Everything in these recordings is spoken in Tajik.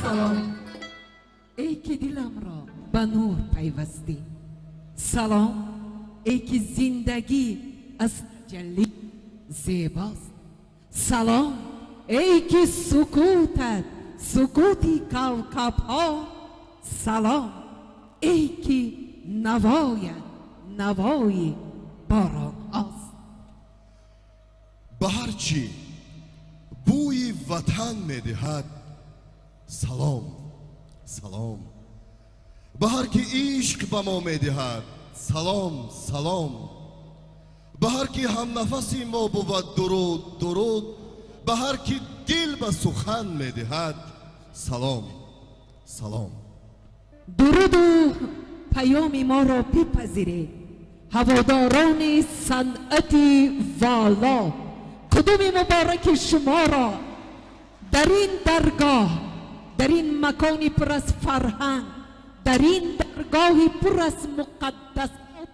Салом, эй ки диламро ба нур пайвастӣ. Салом, эй ки зиндагӣ аз таҷаллӣ зебост. Салом, эй ки сукутат сукути кавкабҳо. Салом, эй ки навоят навои боронҳост. Ба ҳар чӣ бӯи ватан медиҳад, салом, салом. Ба ҳар ки ишқ ба мо медиҳад, салом, салом. Ба ҳар ки ҳамнафаси мо бувад, дуруд, дуруд. Ба ҳар ки дил ба сухан медиҳад, салом, салом. Дуруду паёми моро бипазиред, ҳаводорони санъати воло. Қудуми мубораки шуморо дар ин даргоҳ, дар ин макони пур аз фарҳанг, дар ин даргоҳи пур аз муқаддасот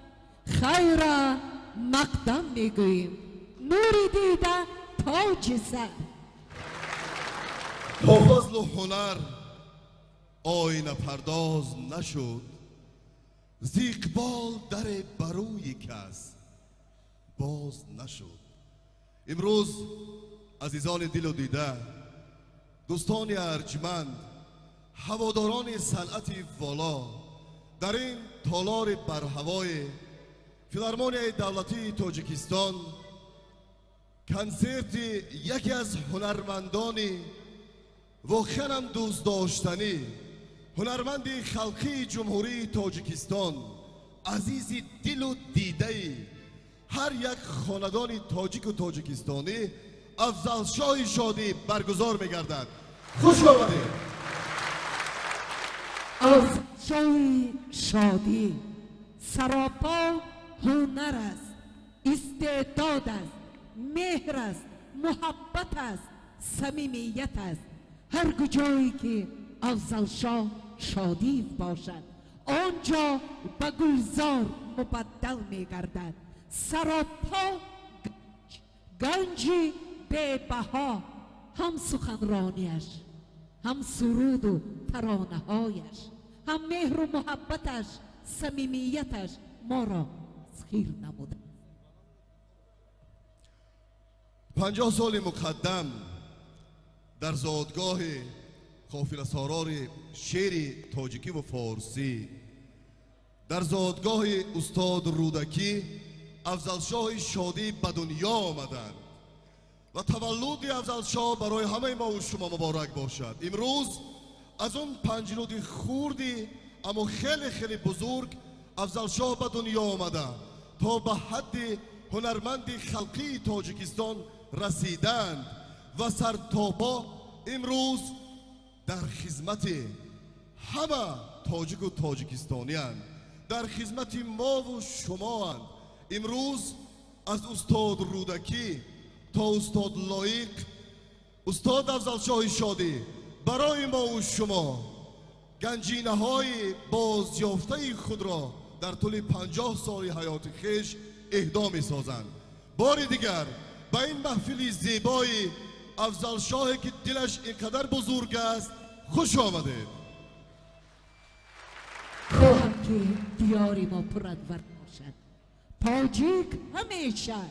хайра мақдам мегӯем. Нури дида, тоҷи сар. То фазлу ҳунар оинапардоз нашуд, зи иқбол даре ба рӯи кас боз нашуд. Имрӯз, азизони дилу дида, дӯстони арҷманд, ҳаводорони санъати воло, дар ин толори барҳавои Филармонияи давлатии Тоҷикистон консерти яке аз ҳунармандони воқеанам дӯстдоштанӣ, ҳунарманди халқии Ҷумҳурии Тоҷикистон, азизи дилу дидаи ҳар як хонадони тоҷику тоҷикистонӣ, Афзалшоҳи Шодӣ баргузор мегардад. Хуш омадед! Афзалшоҳи Шодӣ саропо ҳунар аст, истеъдод аст, меҳр аст, муҳаббат аст, самимият аст. Ҳар куҷое ки Афзалшоҳ Шодиев бошад, он ҷо ба гулзор мубаддал мегардад. Саропо ганҷи бебаҳо, ҳам суханронияш, ҳам суруду таронаҳояш, ҳам меҳру муҳаббаташ, самимияташ моро тасхир намуда. 50 соли муқаддам дар зодгоҳи қофиласорори шеъри тоҷикиву форсӣ, дар зодгоҳи устод Рӯдакӣ Афзалшоҳи Шодӣ ба дунё омаданд ва таваллуди Афзалшоҳ барои ҳамаи мову шумо муборак бошад. Имрӯз аз он панҷруди хурди, аммо хеле хеле бузург Афзалшоҳ ба дунё омада, то ба ҳадди ҳунарманди халқии Тоҷикистон расиданд ва сартопо имрӯз дар хизмати ҳама тоҷику тоҷикистонианд, дар хизмати мову шумоанд. Имрӯз аз устод Рӯдакӣ то устод Лоиқ, устод Афзалшоҳи Шодӣ барои мову шумо ганҷинаҳои бозёфтаи худро дар тӯли 50 соли ҳаёти хеш эҳдо месозанд. Бори дигар ба ин маҳфили зебои Афзалшоҳе, ки дилаш ин қадар бузург аст, хуш омадед! Хоҳам ки диёри мо пуранвар бошад, тоҷик ҳамеша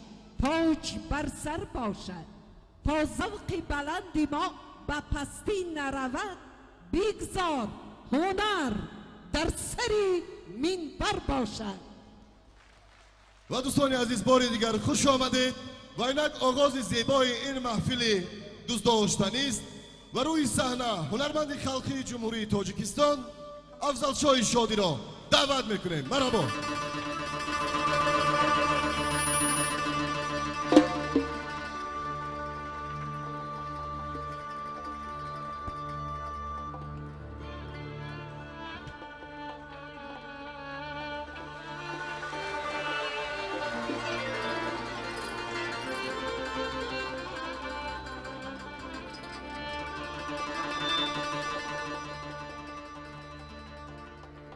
тоҷ бар сар бошад. То завқи баланди мо ба пастӣ наравад, бигзор ҳунар дар сари минбар бошад. Ва дӯстони азиз, бори дигар хуш омадед ва инак оғози зебои ин маҳфили дӯстдоштанист ва рӯи саҳна ҳунарманди халқии Ҷумҳурии Тоҷикистон Афзалшоҳи Шодиро даъват мекунем. Марҳабо!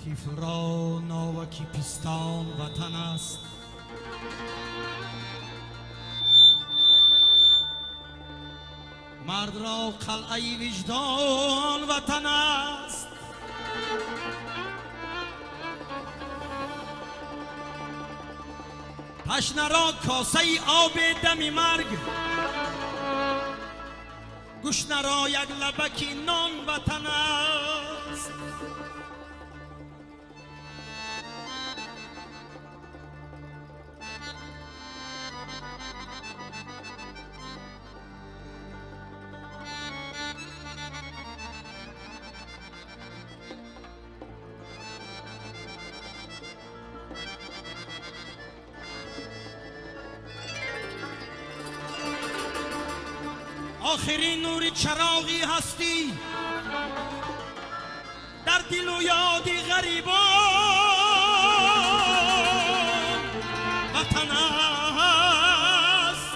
Тифлро наваки пистон ватан аст, мард Мард ро қалъаи виҷдон ватан аст. Ташна ро косаи оби дами марг, гушна ро як лабаки нон ватан аст. Охирин нури чароғи ҳастӣ дар дилу ёди ғарибон ватан аст.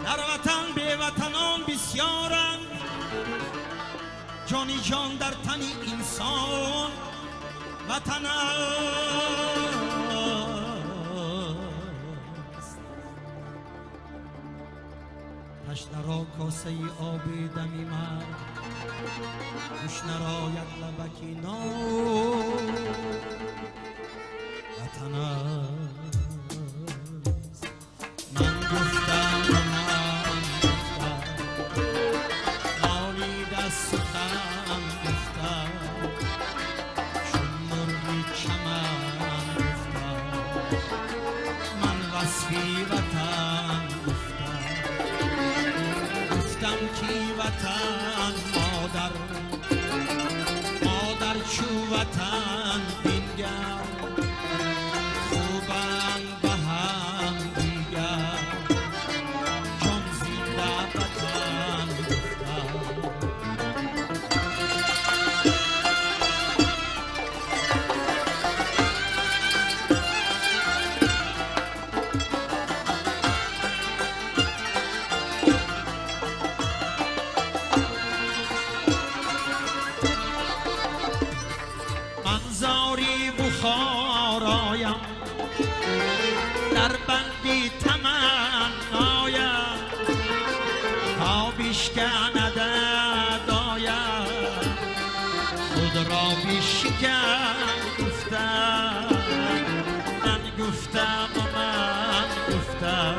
Дар ватан беватанон бисёранд, ҷони ҷон дар тани инсон ватан аст. Ташна ро косаи оби дами марг, гушна ро як лабаки нон ватан аст. Ман гуфтам, ман гуфтам, нолида сухан гуфтам, чун мурғи чаман гуфтам, ман васфи ватан гуфтам. Гуфтам ки ватан модар, модар чу ватан бингар, хубанд ба ҳам дигар, ҷон зинда ватан гуфтам. Ман зори Бухороям, дар банди таманноям, то бишканад адоям, худро бишкан гуфтам. Ман гуфтам, ман гуфтам,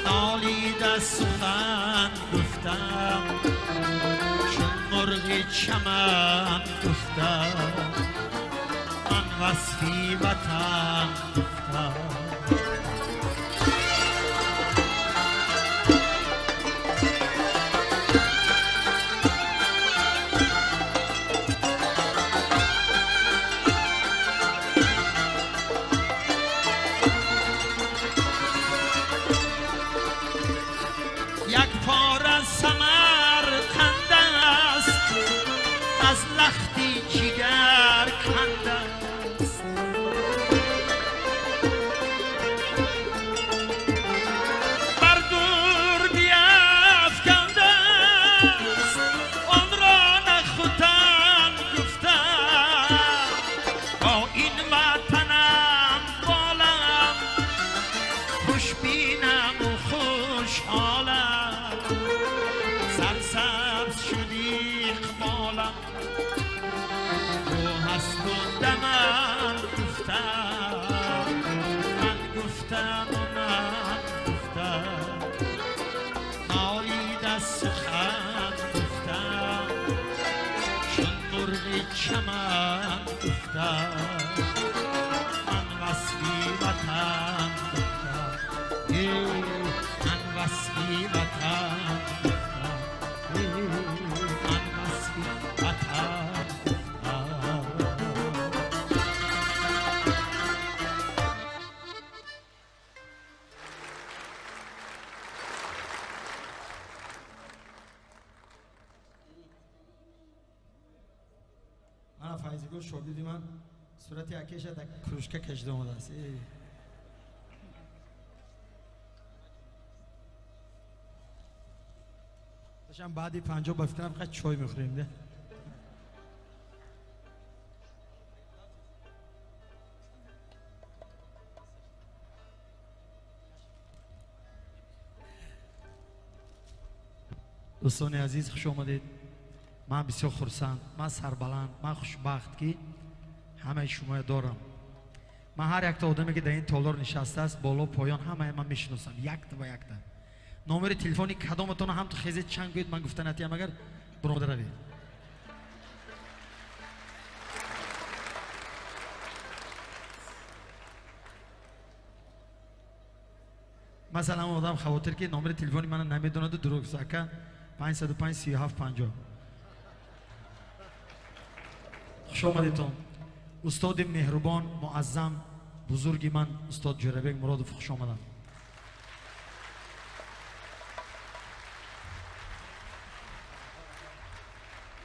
нолида сухан гуфтам, чун мурғи чаман гуфтам, ман васфи ватан гуфтам. Як пора Самарқанд аст, аз лахти ҷигар канд аст. Бар дур биафканд аст, онро нахутан гуфтам. Бо ин ватанам болам, хушбинаму хушҳолам, сарсабз шуд иқболам, ӯ ҳасту дамам гуфтам. Ман гуфтам, ман гуфтам, нолида сухан гуфтам, чун мурғи чаман гуфтам, ман васфи ватан гуфтам. Ман васфи ватан гуфтам, ман васфи ватан гуфтам. Барзигор шогирди ман сурати акеша дар кружка кашида омадааст. Дошам баъди 50 ба фикрам фақат чой мехӯрем де. Дӯстони азиз, хуш омадед. Ман бисёр хурсанд, ман сарбаланд, ман хушбахт ки ҳамаи шумоя дорам. Ман ҳар якта одаме ки дар ин толор нишастааст, боло поён ҳамаи ман мешиносам, якта ба якта. Номери телефони кадоматонро ҳам ту хезед чанд гӯед, ман гуфта натиям, агар буромада равед. Масалан, одам хавотир ки номери телефони мана намедонаду дурӯғ гуфт, ака 505 37 50. Хуш омадедтон. Устоди меҳрубон, муаззам, бузурги ман устод Ҷӯрабек Муродов, хуш омаданд.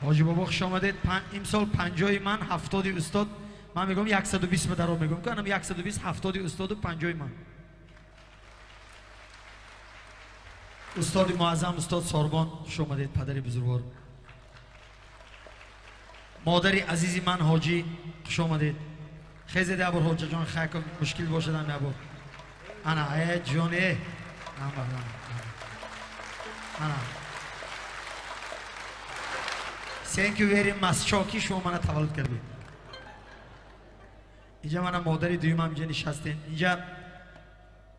Ҳоҷи бобо, хуш омадед. Имсол 50 ман, 70 устод. Ман мегӯям 120 ба даро мегӯям, ки анам 120, 70 устоду 50 ман. Устоди муаззам, устод Сорбон, хуш омадед, падари бузургвор. Модари азизи ман ҳоҷӣ, хуш омадед. Хезед ябор ҳоҷаҷон, хайкум мушкил бошадам ябор. Ана, э ҷон, э. Ана. Thank you very much. Чоки шумо мана таваллуд кардед. Инҷа мана модари дуюмам инҷа нишастем. Инҷа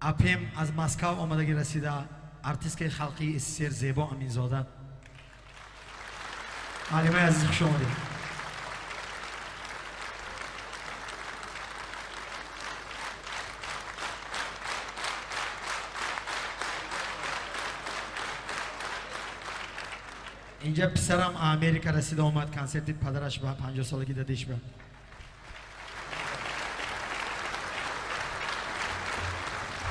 апем аз Москва омадаги расида, артисткаи халқии СССР Зебо Аминзода. Муаллимаи азиз, хуш омадед. Инҷа писарам Америка расида омад, консерти падараш ба 50 солагӣ дадиш ба.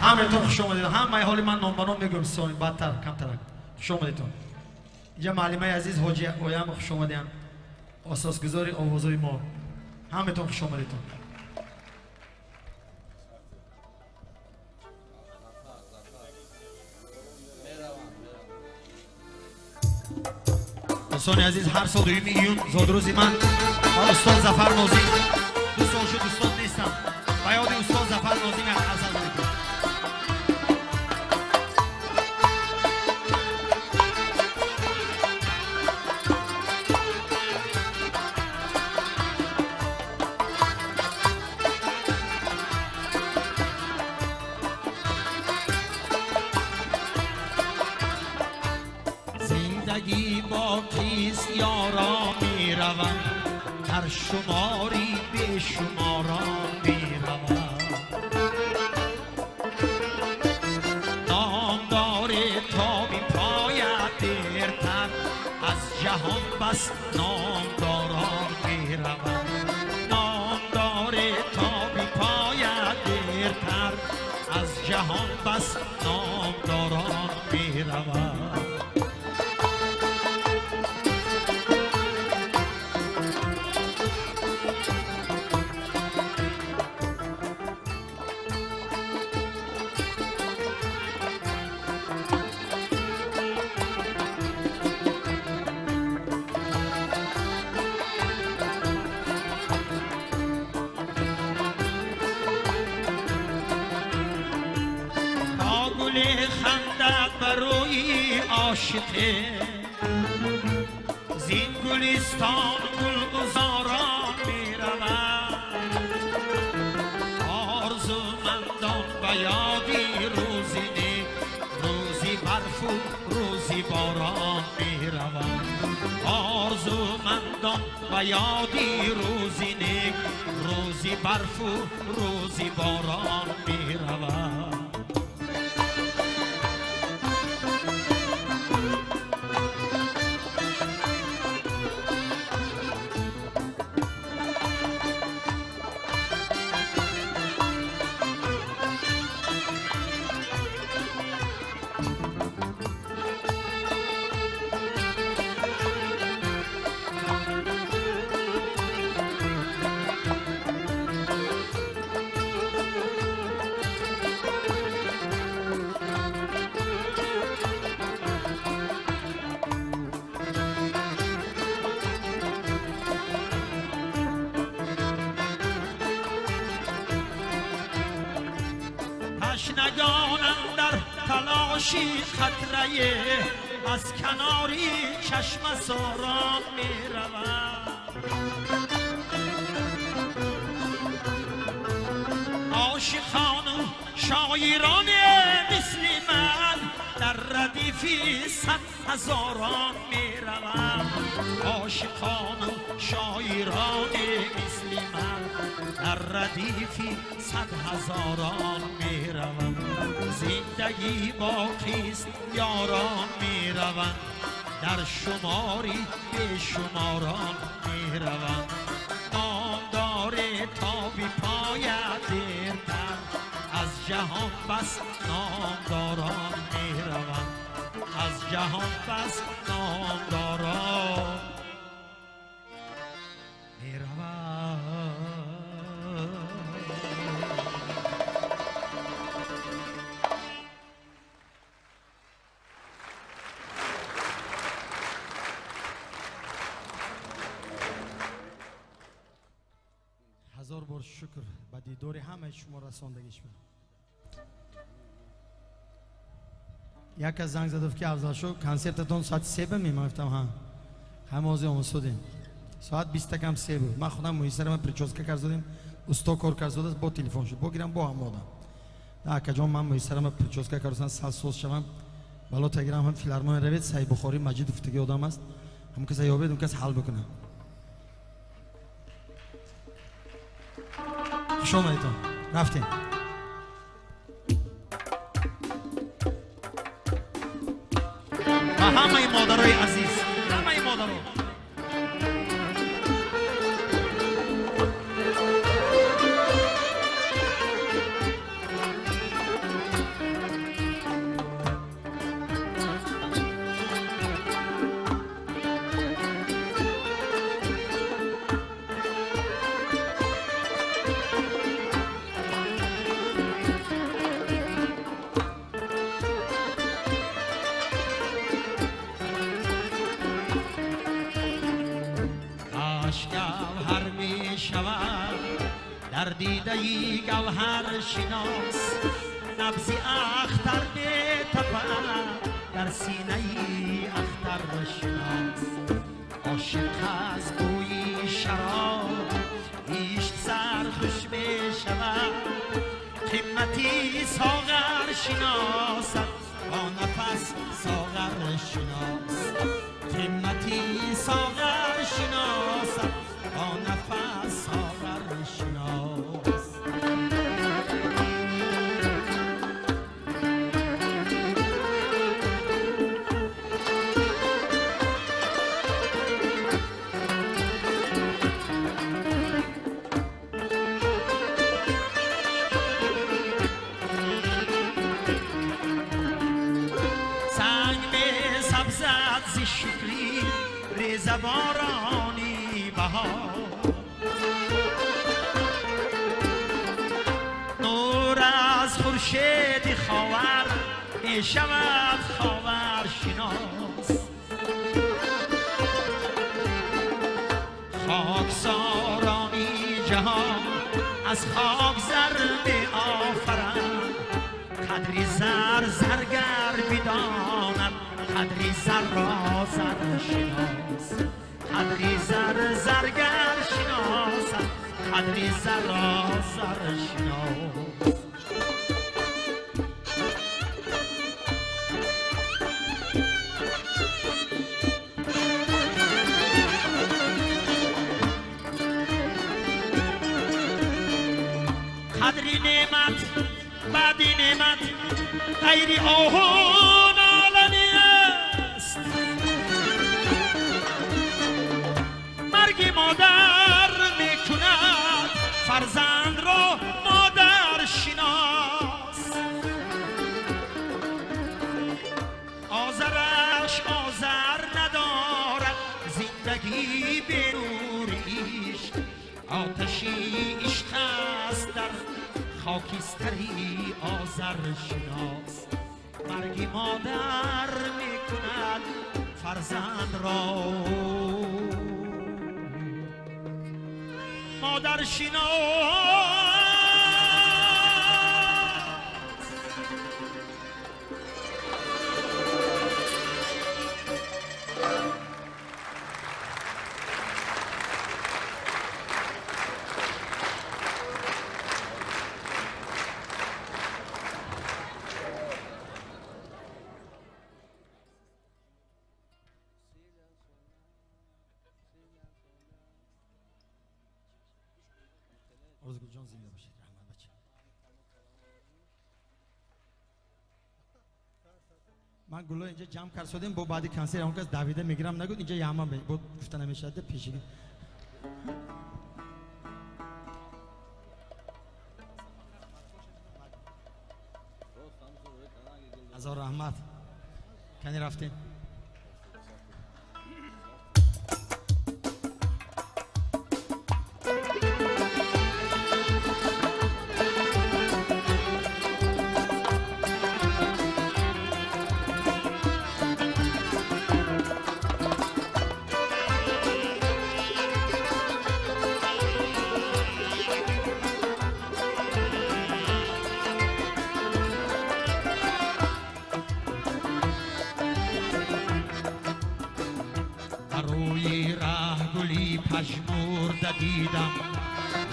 Ҳамаятон хуш омадед. Ҳамаи ҳоли ман ном ба ном мегӯям, сони бадтар, камтарак. Хуш омадедтон. Инҷа муаллимаи азиз ҳоҷи Оям, хуш омадем. Асосгузори овозои мо. Ҳамаятон хуш омадедтон. Дӯстони азиз, ҳар сол 2 июн зодрӯзи ман ва устод Зафар Нозим. 2 сол шуд устод нестам. Ба ёди устод Зафар Нозим як ғазал мекунам. زندگی باقیست یارا میروم، هر شماری به شماران میروم. نامدار تا بی پاید دیرتر، از جهان بس نامداران میروم. نامدار تا بی پاید دیرتر، از جهان بس نامداران میروم. عاشقه زین گلستان گلگزاران می‌رود، آرزومندان به یادی روزی نیک، روزی برف و روزی باران می‌رود. آرزومندان به یادی روزی نیک، روزی برف و روزی باران می‌رود. تشنگان اندر تلاشی خطره از کناری چشم ساران می روند. عاشقان و شاعران مثل من در ردیفی صد هزاران می روند. عاشقان و شاعران مثل من در ردیفی صد هزاران می روند. زندگی باقیست یاران می روند، در شماری به شماران می روند. نامدار تا بی پاید دیرتر از جهان بس نامداران می روند، از جهان بس نامداران می روند. هزار بار شکر به دیدار همه شما رساندگی شد. یک از زنگ زد که افضل شو کنسرتتون ساعت 3 به من گفتم ها همه از آموزودیم ساعت 20 کم 3 بود. من خودم موی سر من прическа کردم، استا کار کرد با تلفن شد با گیرم با هم آدم نه اکا جان من موی سر من прическа کردم سال سوز شوم بالا تگیرم هم فیلارمون روید سعی بخاری مجید افتگی آدم است هم کس یابید هم کس حل بکنه. خوش آمدیتون. رفتیم. و همه مادرای عزیز، همه مادران در دیده‌ی گوهر شناس، نبض اختر می‌تپد در سینه‌ی اختر شناس. عاشق از بوی شراب عشق سرخوش می‌شود، قیمتی ساغر شناسد با نفس ساغر شناس، قیمتی ساغر شناسد با نفس ساغر شناس. سنگ می سبزد ز شکری ریزه بارانی بهار، نور از خورشید خاور می شود خاور شناس. خاکسارانی جهان از خاک زر می آفرند، قدری زر زرگر بداند قدری زر را زر شناس، قدری زر زرگر شناسد قدری زر را زر شناس. قدری نعمت بعدی نعمت غیری آه و ناله نیست، مرگ مادر میکند فرزند را مادر شناس. آذرش آذر ندارد زندگی به نور عشق، آتشی عشق است در خاکستری آذر شناس. مرگ مادر میکند فرزند را مادر شناس. Бобоҷон, зинда бошед. Раҳмат, бача. Ман гуло инҷа ҷамъ карсодем, бо баъди консерт он кас давида мегирам, нагуд инҷа яма бо гуфта намешавад пешиги. Ҳазор раҳмат. Кани рафтем. پژمرده دیدم،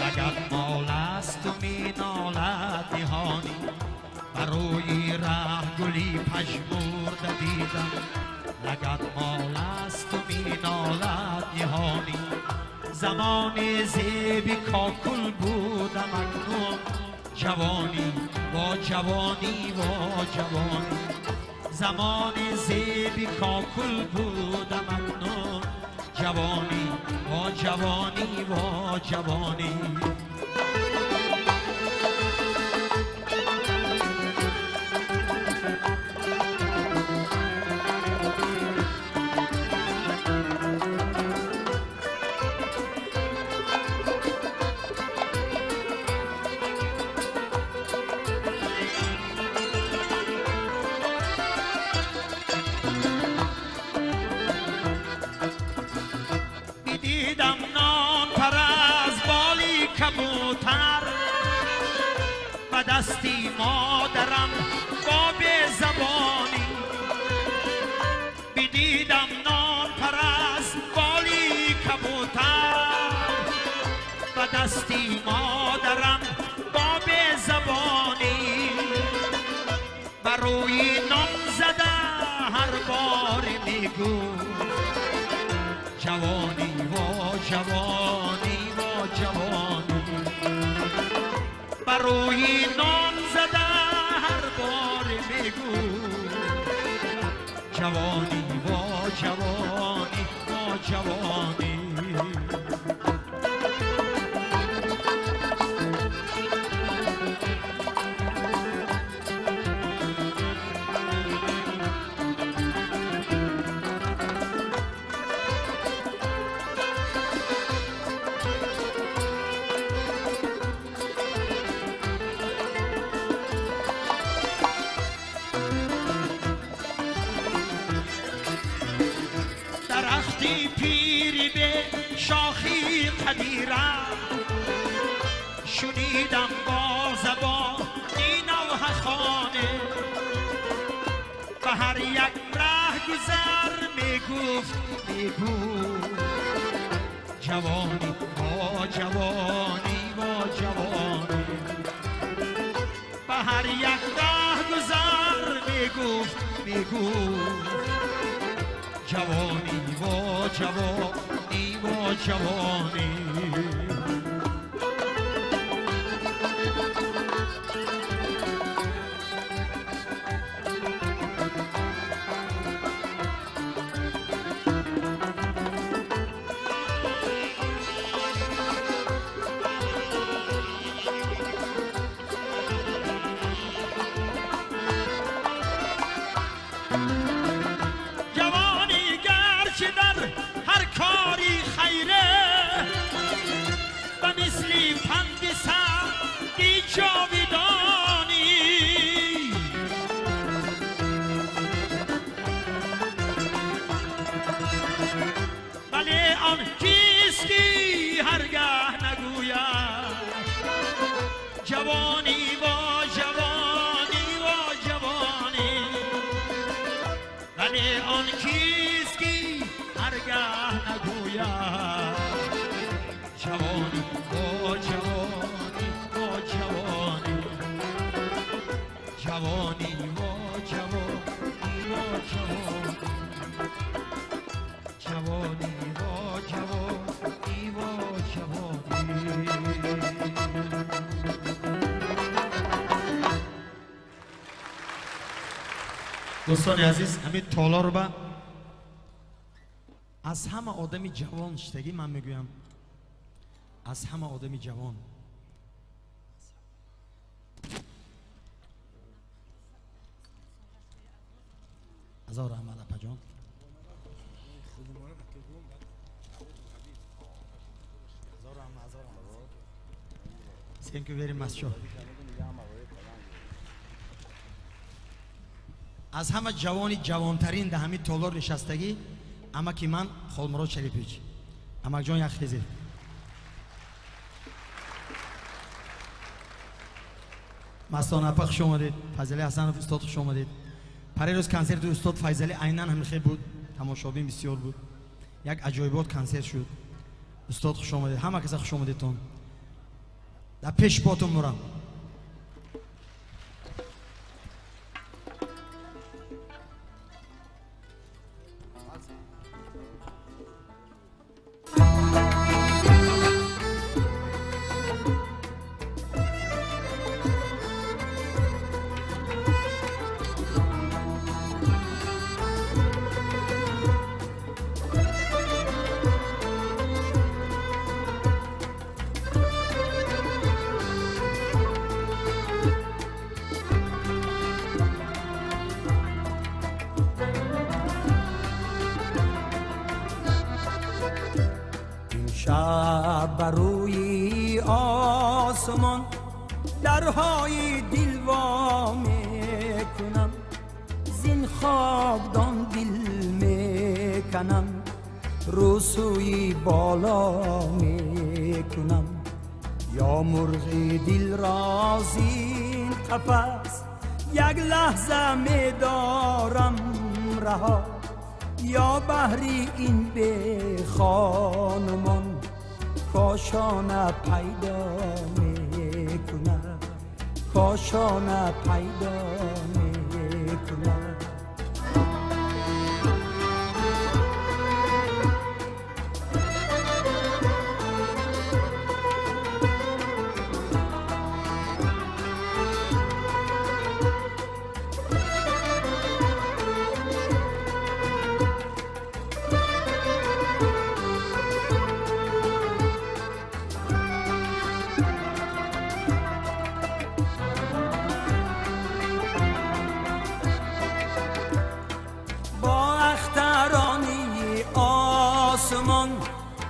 لگد مال است و می نالد نهانی. بر روی ره گلی پژمرده دیدم، لگد مال است و می نالد نهانی. زمان زیبی کاکل بودم، اکنون جوانی وا جوانی وا جوانی. زمان زیبی کاکل بودم، اکنون جوانی وا جوانی وا جوانی. دیدم نان پر از بالی کبوتر، به دستی مادرم با بی زبانی. بدیدم نان پر از بالی کبوتر، به دستی مادرم با بی زبانی. بر روی نان زده هر بار میگو جوانی وا جوانی وا جوانی. بر روی نان زده هر بار میگو جوانی وا جوانی وا جوانی. درختی پیری به شاخی قدیرم، شنیدم با زبانی نوحه خوانه. به هر یک ره گذر میگفت میگفت جوانی وا جوانی وا جوانی. به هر یک ره گذر میگفت میگفت جوانی وا جوانی وا جوانی. جاویدانی ولی آن کیست که هرگه نگوید جوانی وا جوانی وا جوانی. ولی آن کیست که هرگه نگوید جوانی وا جوانی وا جوانی. جوانی وا جوانی وا جوانی. جوانی وا جوانی وا جوانی. Дӯстони азиз, ҳамин толорба аз ҳама одами ҷавон шидагӣ ман мегӯям, аз ҳама одами ҷавон. Ҳазор раҳмат апаҷон. Thank you very much. Аз ҳама ҷавони ҷавонтарин дар ҳамин толор нишастагӣ амаки ман Холмурод Шарипович. Амакҷон, як хезед. Мастона апа, хуш омадед. Файзали Ҳасанов устод, хуш омадед. Парирӯз консерти устод Файзали айнан ҳамин хел буд, тамошобин бисёр буд, як аҷоибот консерт шуд. Устод, хуш омадед, ҳама каса хуш омадедтон. Дар пеш ботон мурам. شب روی آسمان درهای دل وا میکنم، زین خاکدان دل میکنم، رو سوی بالا میکنم. یا مرغ دل را زین قفس یک لحظه میدارم رها، یا بهری این به خانمان کاشانه پیدا میکنه، کاشانه پیدا میکنه.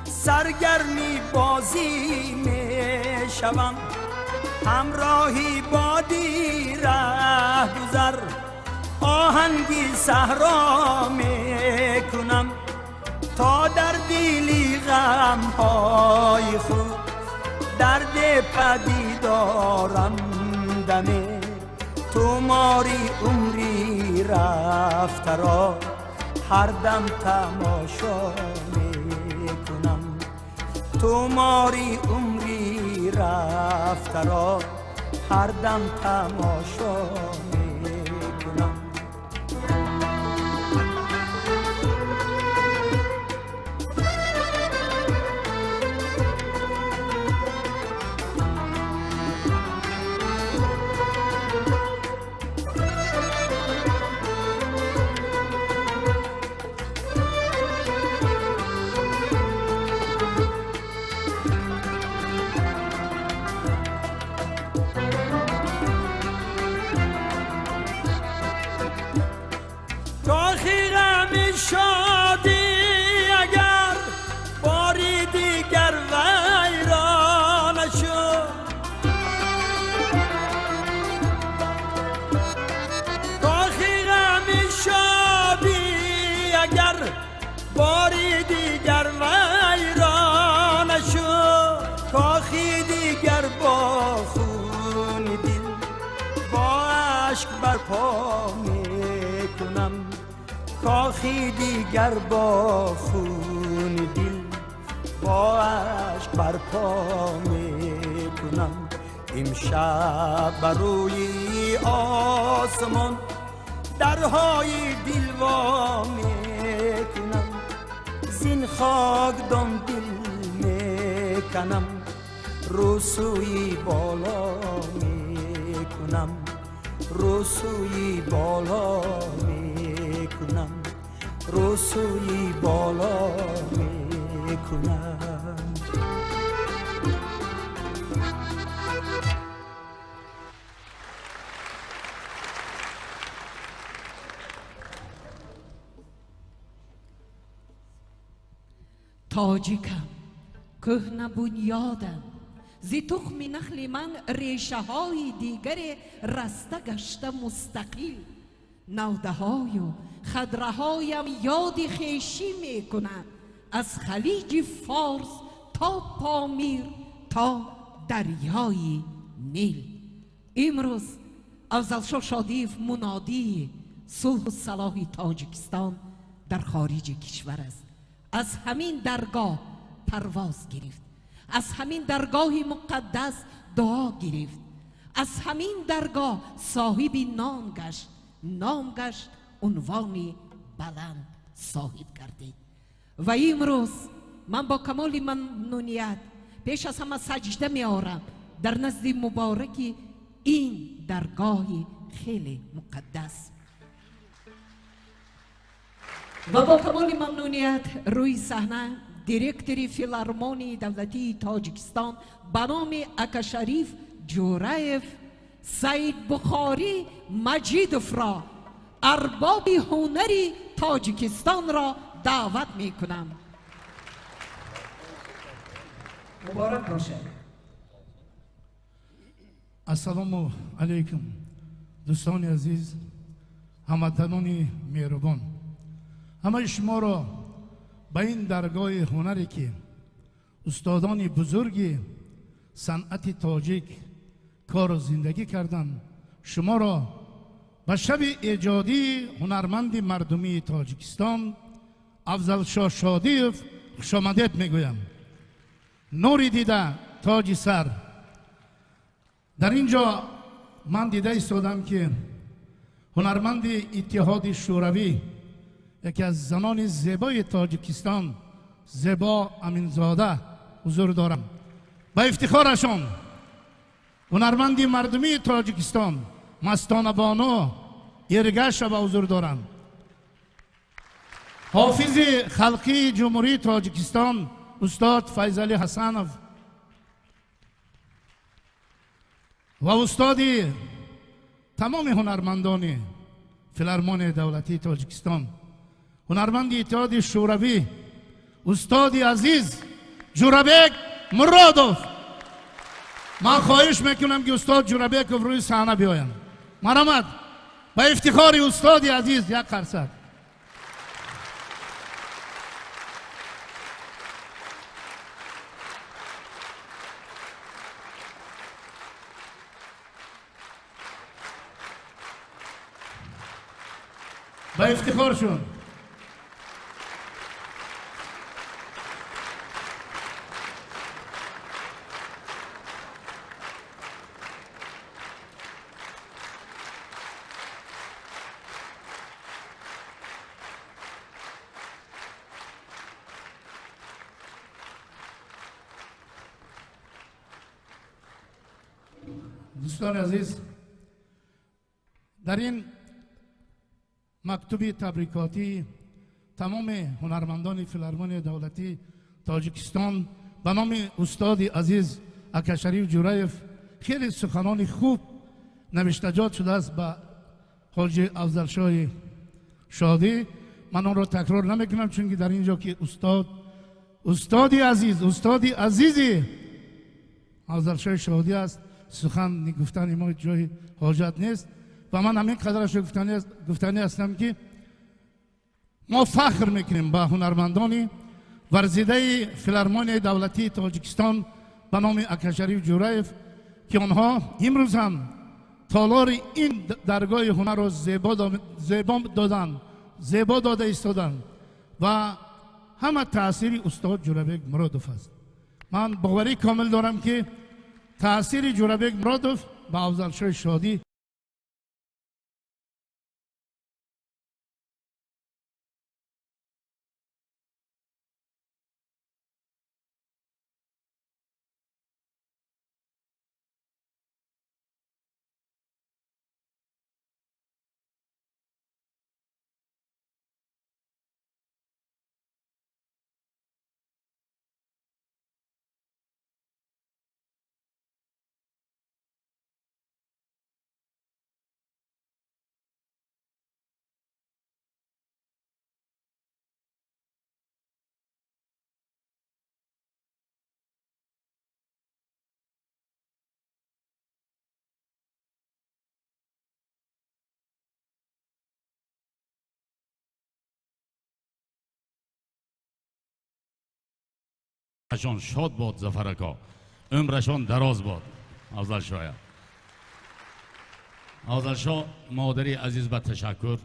سرگرمی بازی می شوم، همراهی بادی ره گذر آهنگی صحرا می کنم، تا در دلی غم های خود درد پدیدارم دمه تو ماری عمری رفته را هر دم تماشا میکنم، تو ماری عمری رفته را هر دم تماشا میکنم. شادی اگر باری دیگر ویران شد، کاخی غم شادی اگر باری دیگر ویران شد، کاخی دیگر با خون دل با اشک برپا میکنم، کاخی دیگر با خون دل با اشک برپا میکنم. امشب بر روی آسمان درهای دل وا میکنم، زین خاکدان دل میکنم، رو سوی بالا میکنم، رو سوی بالا میکنم. мекунам, рӯ сӯи боло мекунам. Тоҷикам, кӯҳна бунёдам, зи тухми нахли ман решаҳои дигаре раста гашта мустақил. Навдаҳою хаdraҳоям ёди хешӣ мекунанд аз халиҷи Форс то Помир то дарёи Нил. Имрӯз Афзалшоҳ Шодиев мунодии сулҳу салоҳи Тоҷикистон дар хориҷи кишвар аст. Аз ҳамин даргоҳ парвоз гирифт, аз ҳамин даргоҳи муқаддас дуо гирифт, аз ҳамин даргоҳ соҳиби ном гашт, ном гашт, унвони баланд соҳиб гардид. Ва имрӯз ман бо камоли мамнуният пеш аз ҳама саҷда меорам дар назди мубораки ин даргоҳи хеле муқаддас. Ва бо камоли мамнуният рӯи саҳна директори филармонии давлатии Тоҷикистон ба номи Акашариф Ҷӯраев Саидбухорӣ Маҷидовро, арбоби ҳунари Тоҷикистонро даъват мекунам. Муборак бошад. Ассалому алайкум, дӯстони азиз, ҳамватанони меҳрубон. Ҳамаи шуморо ба ин даргоҳи ҳунаре ки устодони бузурги санъати тоҷик кору зиндагӣ карданд, шуморо ба шаби эҷодии ҳунарманди мардумии Тоҷикистон Афзалшоҳ Шодиев хушомадед мегӯям. Нури дида, тоҷи сар. Дар ин ҷо ман дида истодам ки ҳунарманди Иттиҳоди Шӯравӣ, яке аз занони зебои Тоҷикистон, Зебо Аминзода ҳузур дорам. Ба ифтихорашон ҳунарманди мардумии Тоҷикистон Мастона Бону Эргашова ҳузур доранд. Ҳофизи халқии Ҷумҳурии Тоҷикистон устод Файзалӣ Ҳасанов ва устоди тамоми ҳунармандони филармонияи давлатии Тоҷикистон, ҳунарманди Иттиҳоди Шӯравӣ, устоди азиз Ҷӯрабек Муродов. Ман хоҳиш мекунам ки устод Ҷӯрабеков рӯи саҳна биёянд. Марҳамат, ба ифтихори устоди азиз як қарсак. Ба ифтихоршон. Дӯстони азиз, дар ин мактуби табрикотӣ тамоми ҳунармандони филармонияи давлатии Тоҷикистон ба номи устоди азиз Акашариф Ҷӯраев хеле суханони хуб навиштаҷот шудааст ба ҳоҷи Афзалшоҳи Шодӣ. Ман онро такрор намекунам, чунки дар ин ҷо ки устоди азиз, устоди азизи Афзалшоҳи Шодӣ аст, сухан гуфтани мо ҷои ҳоҷат нест. Ва ман ҳамин қадарашро гуфтанӣ ҳастам ки мо фахр мекунем ба ҳунармандони варзидаи филармонияи давлатии Тоҷикистон ба номи Акашариф Ҷӯраев ки онҳо имрӯз ҳам толори ин даргоҳи ҳунарро зебо дода истоданд ва ҳама таъсири устод Ҷӯрабек Муродов аст. Ман боварӣ комил дорам ки таъсири Ҷӯрабек Муродов ба Афзалшоҳи Шодӣ Шод бод Зафар ака, умрашон дароз бод. Афзалшоя, Афзалшо, модари азиз ба ташаккур,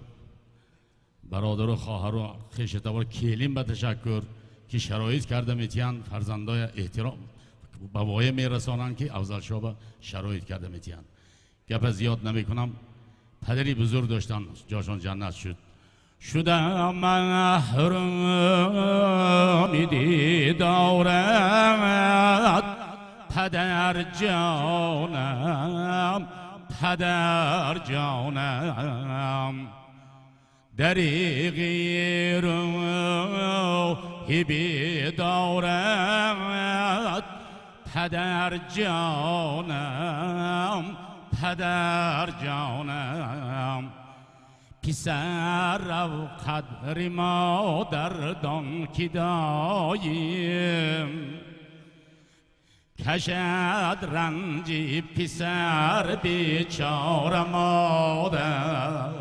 бародару хоҳару хешатабор келин ба ташаккур, ки шароит карда метиҳанд, фарзандоя эҳтиром ба воя мерасонанд, ки Афзалшо ба шароит карда метиҳанд. Гапа зиёд намекунам. Падари бузург доштан, ҷошон ҷаннат шуд. Шудам маҳруми дидорат, падар ҷонам, падар ҷонам, дариғи рӯҳи бедорат, падар ҷонам, падар ҷонам. Писарав, қадри модардон, ки доим кашад ранҷи писар бечора модар.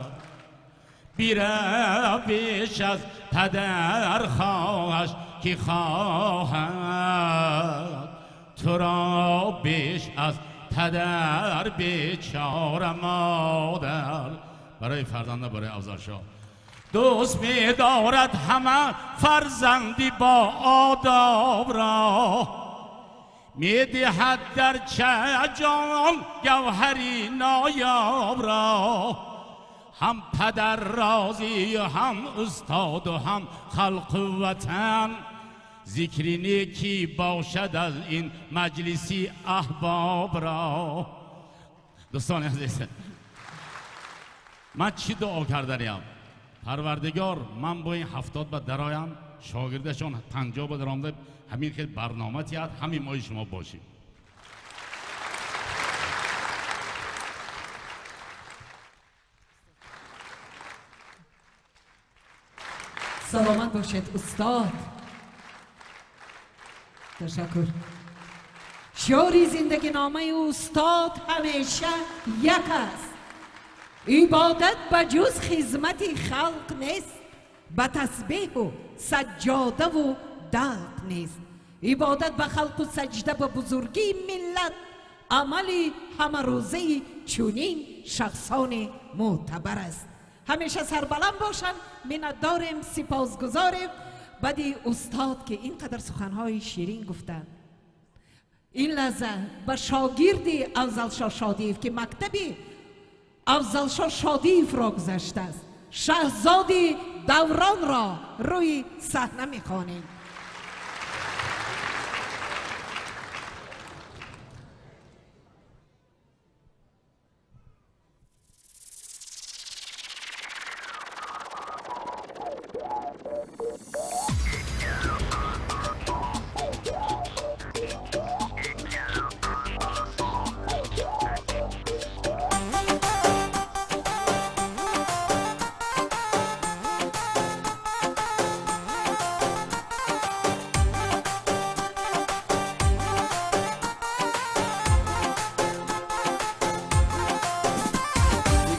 Бирав, беш аз падар хоҳаш ки хоҳад туро, беш аз падар бечора модар. Барои фарзанда, барои Афзалшоҳ. Дӯст медорад ҳама фарзанди бо одобро, медиҳад дар ҷон гавҳари ноёбро. Ҳам падар розию ҳам устоду ҳам халқу ватан, зикри некӣ бошад аз ин маҷлиси аҳбобро. Дӯстони азиз, ман чӣ дуо карданиям? Парвардигор, ман бо ин 70 ба дароям, шогирдашон 50 ба даромда, ҳамин хел барнома тиҳад, ҳамин мои шумо бошем. Саломат бошед, устод. Ташаккур. Шиори зиндагиномаи устод ҳамеша як аст: ибодат ба ҷуз хизмати халқ нест, ба тасбеҳу саҷҷодаву далқ нест. Ибодат ба халқу саҷда ба бузургии миллат амали ҳамарӯзаи чунин шахсони мӯътабар аст. Ҳамеша сарбаланд бошанд. Миннатдорем, сипосгузорем баъди устод, ки ин қадар суханҳои ширин гуфтанд. Ин лаҳза ба шогирди Афзалшоҳ Шодиев, ки мактаби Афзалшоҳ Шодиевро гузаштааст, Шаҳзоди Давронро рӯи саҳна мехонем.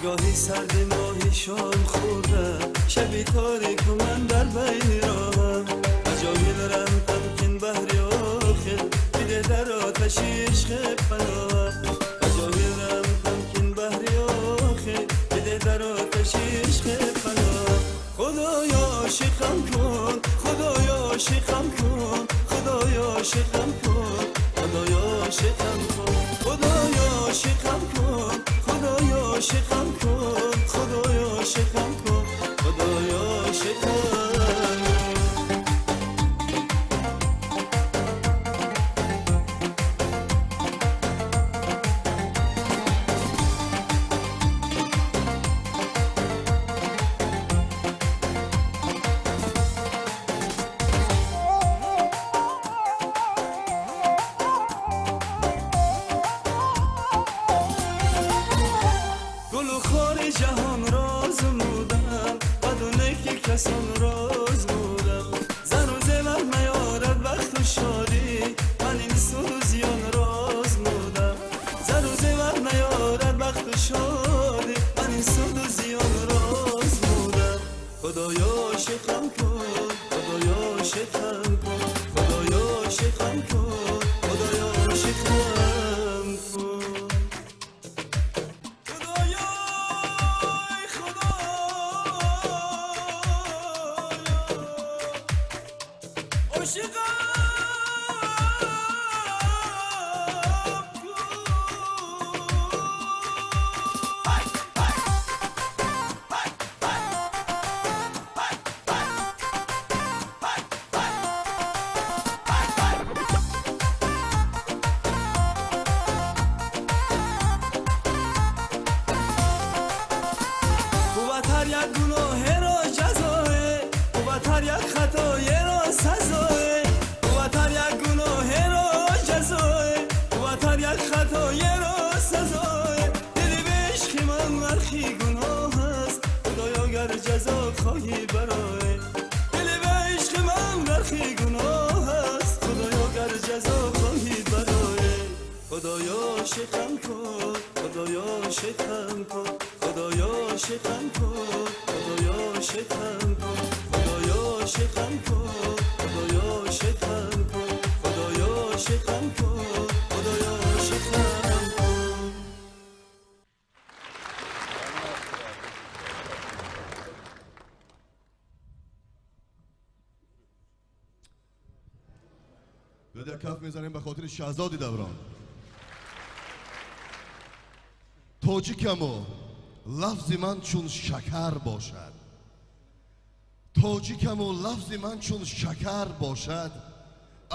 نگاهی سرد ماهی شام خوردم، شبی تاریک و من در بین راهم. عجایب دارم تمکین بهری آخر، بیده در آتش عشق پناهم. عجایب دارم تمکین بهری آخر، بیده در آتش عشق پناهم. خدایا عاشقم کن، خدایا عاشقم کن، خدایا عاشقم کن، خدایا عاشقم کن، خدایا عاشقم کن، خدایا عاشقم کن، خدایا عاشقم کن، خدایا عاشقم کن. خدایا عاشقم کن، خدایا عاشقم کن، خدایا عاشقم. عاشقم کف میزنیم به خاطر شهزادی دوران. тоҷикаму лафзи ман чун шакар бошад, тоҷикаму лафзи ман чун шакар бошад,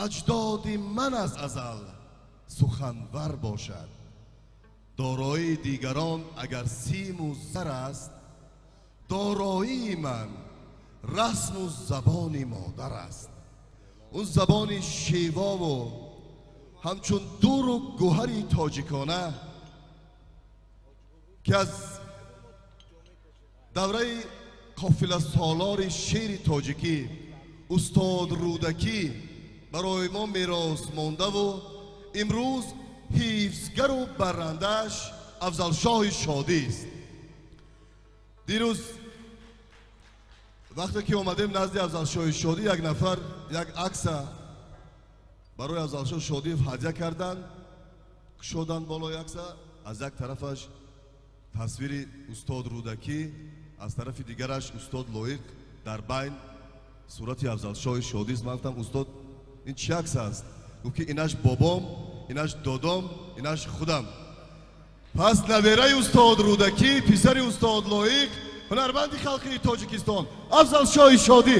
аҷдоди ман аз азал суханвар бошад. Дороии дигарон агар симу зар аст, дороии ман расму забони модар аст. Он забони шевову ҳамчун дуру гӯҳари тоҷикона ки аз давраи қофиласолори шеъри тоҷикӣ устод Рӯдакӣ барои мо мерос мондаву имрӯз ҳифзгару баррандааш Афзалшоҳи Шодист. Дирӯз вақте ки омадем назди Афзалшоҳи Шодӣ, як нафар як акса барои Афзалшоҳ Шодиев ҳадя карданд, кушоданд болои акса, аз як тарафаш тасвири устод Рӯдакӣ, аз тарафи дигараш устод Лоиқ, дар байн сурати Афзалшоҳи Шодист. Ман гуфтам устод ин чӣ акс аст? Гуфт ки инаш бобом, инаш додом, инаш худам. Пас набераи устод Рӯдакӣ, писари устод Лоиқ, ҳунарманди халқи Тоҷикистон Афзалшоҳи Шодӣ.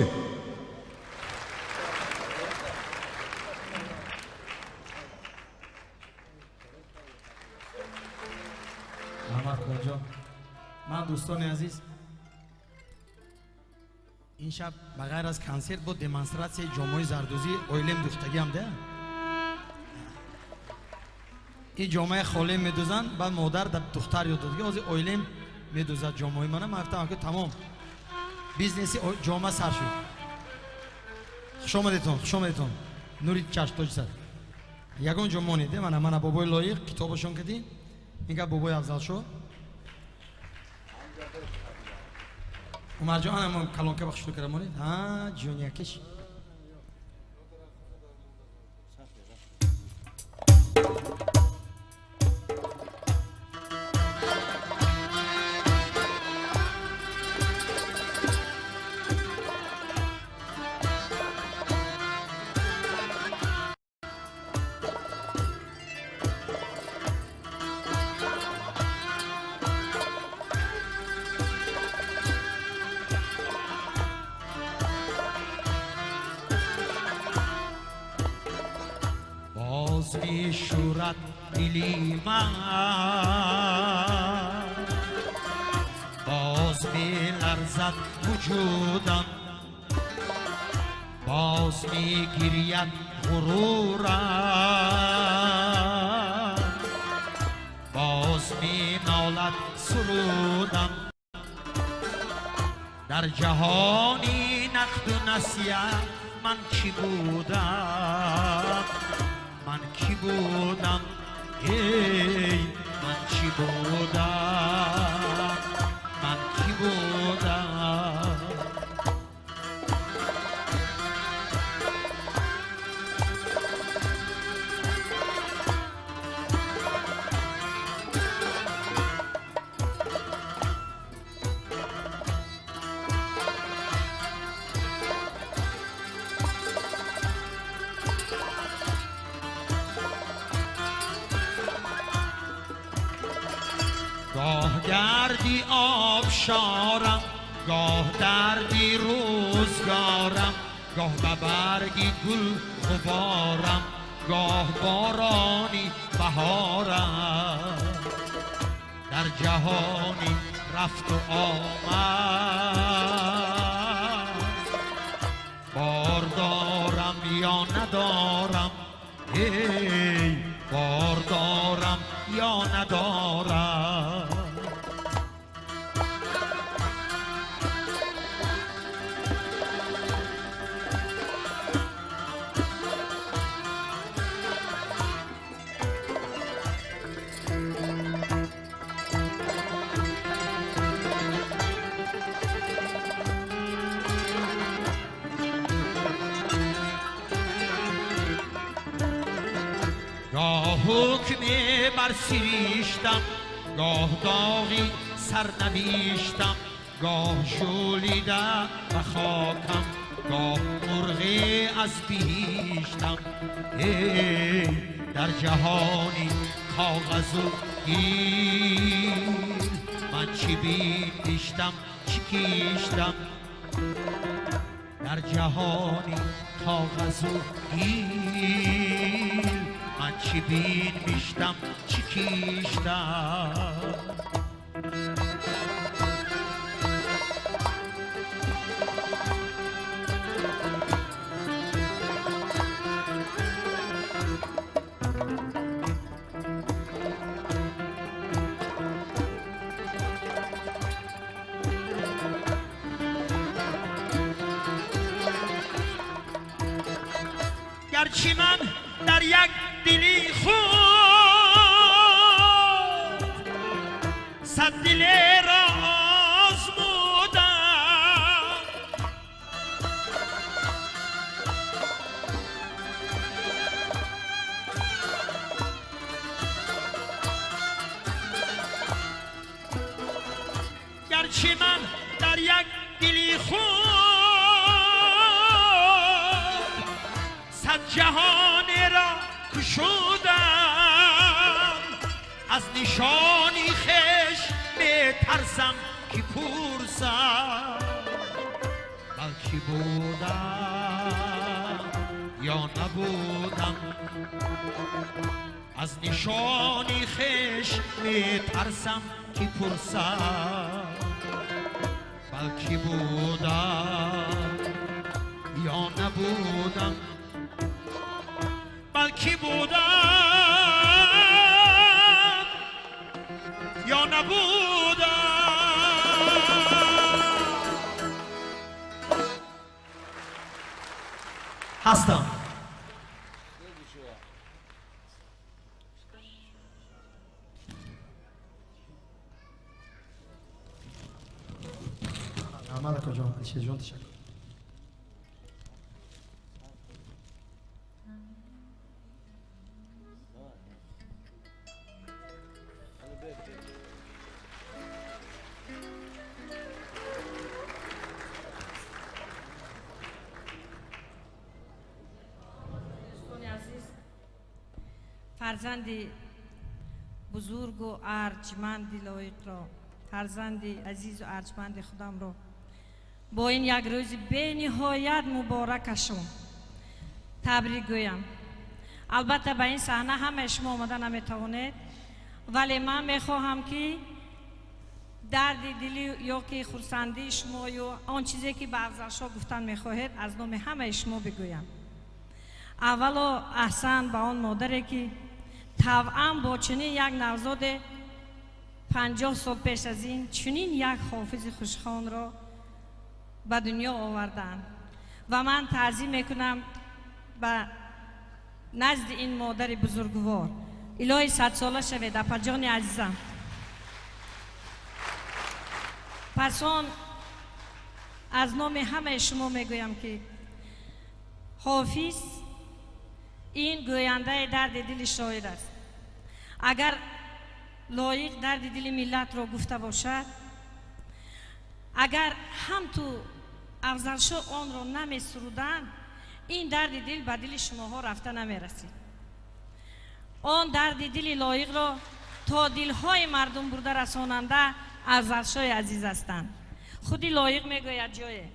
Раҳмат худоҷон. Ман дӯстони азиз, ин шаб ба ғайр аз консерт бо демонстратсияи ҷомаи зардӯзӣ оилем духтагиам да. Ин ҷомаи холем медӯзанд, баъд модар дар духтар ёд дод ки ҳозир оилем медӯзад ҷомаи мана. Ман гуфтам ки тамом, бизнеси ҷома сар шуд. Хуш омадетон, хуш омадетон. Нури чашм тоҷисар. Ягон ҷо монед, мана мана бобои Лоиқ китобашон кардӣ, инга бобои Афзалшоҳ. Умарҷон, ана мо калонка бахшиду карда монед. Ҳа, ҷониякиш. میشورد دلی من، باز میلرزد وجودم، باز میگرید غرورم، باز مینالد سرودم. در جهانی نقد و نسیه من کی بودم، من کی بودم، ای من چی بودم، من کی بودم. گردی آبشارم، گاه دردی روزگارم، گاه به برگی گل غبارم، گاه بارانی بهارم. در جهانی رفت و آمد، بار دارم یا ندارم، ای بار دارم یا ندارم. گاه حکمی بر سریشتم، گاه داغی سرنوشتم، گاه ژولیده به خاکم، گاه مرغی از بهشتم. ای در جهانی کاغذ و گیل، من چی بیندیشتم چی کیشتم. در جهانی کاغذ و گیل، من چی بین میشتم چی کیشتم. گرچه من در یک دلی خود صد دل را آزمودم، گرچه من در یک دلی خود صد جهان را کشودم، از نشانی خویش میترسم که پرسم، بلکه بودم یا نبودم. از نشانی خویش میترسم که پرسم، بلکه بودم یا نبودم، بلکه بودم یا نبودم. هستم. احمد کجا علیشه جان تشکر. فرزند بزرگ و ارجمند لایق را، فرزند عزیز و ارجمند خودم را با این یک روز به نهایت مبارکشون تبریک گویم. البته به این صحنه همه شما آمده نمیتوانید، ولی من میخواهم که درد دلی یا که خرسندی شما یا آن چیزی که به افضلشاه گفتن میخواهید از نام همه شما بگویم. اولا احسن به آن مادری که توأم با چنین یک نوزاد 50 سال پیش از این چنین یک حافظ خوشخوان را به دنیا آوردند و من تعظیم میکنم به نزد این مادر بزرگوار. الهی 100 ساله شوید اپا جان عزیزم. پس آن از نام همه شما میگویم که حافظ این گوینده درد دل شاعر است. اگر لایق درد دل ملت را گفته باشد، اگر هم تو افضلشاه آن را نمی سرودند، این درد دل به دل شماها رفته نمی رسید. آن درد دل لایق را то дилҳои мардум бурда расонанда Афзалшоҳи азиз ҳастанд. Худи Лоиқ мегӯяд ҷое,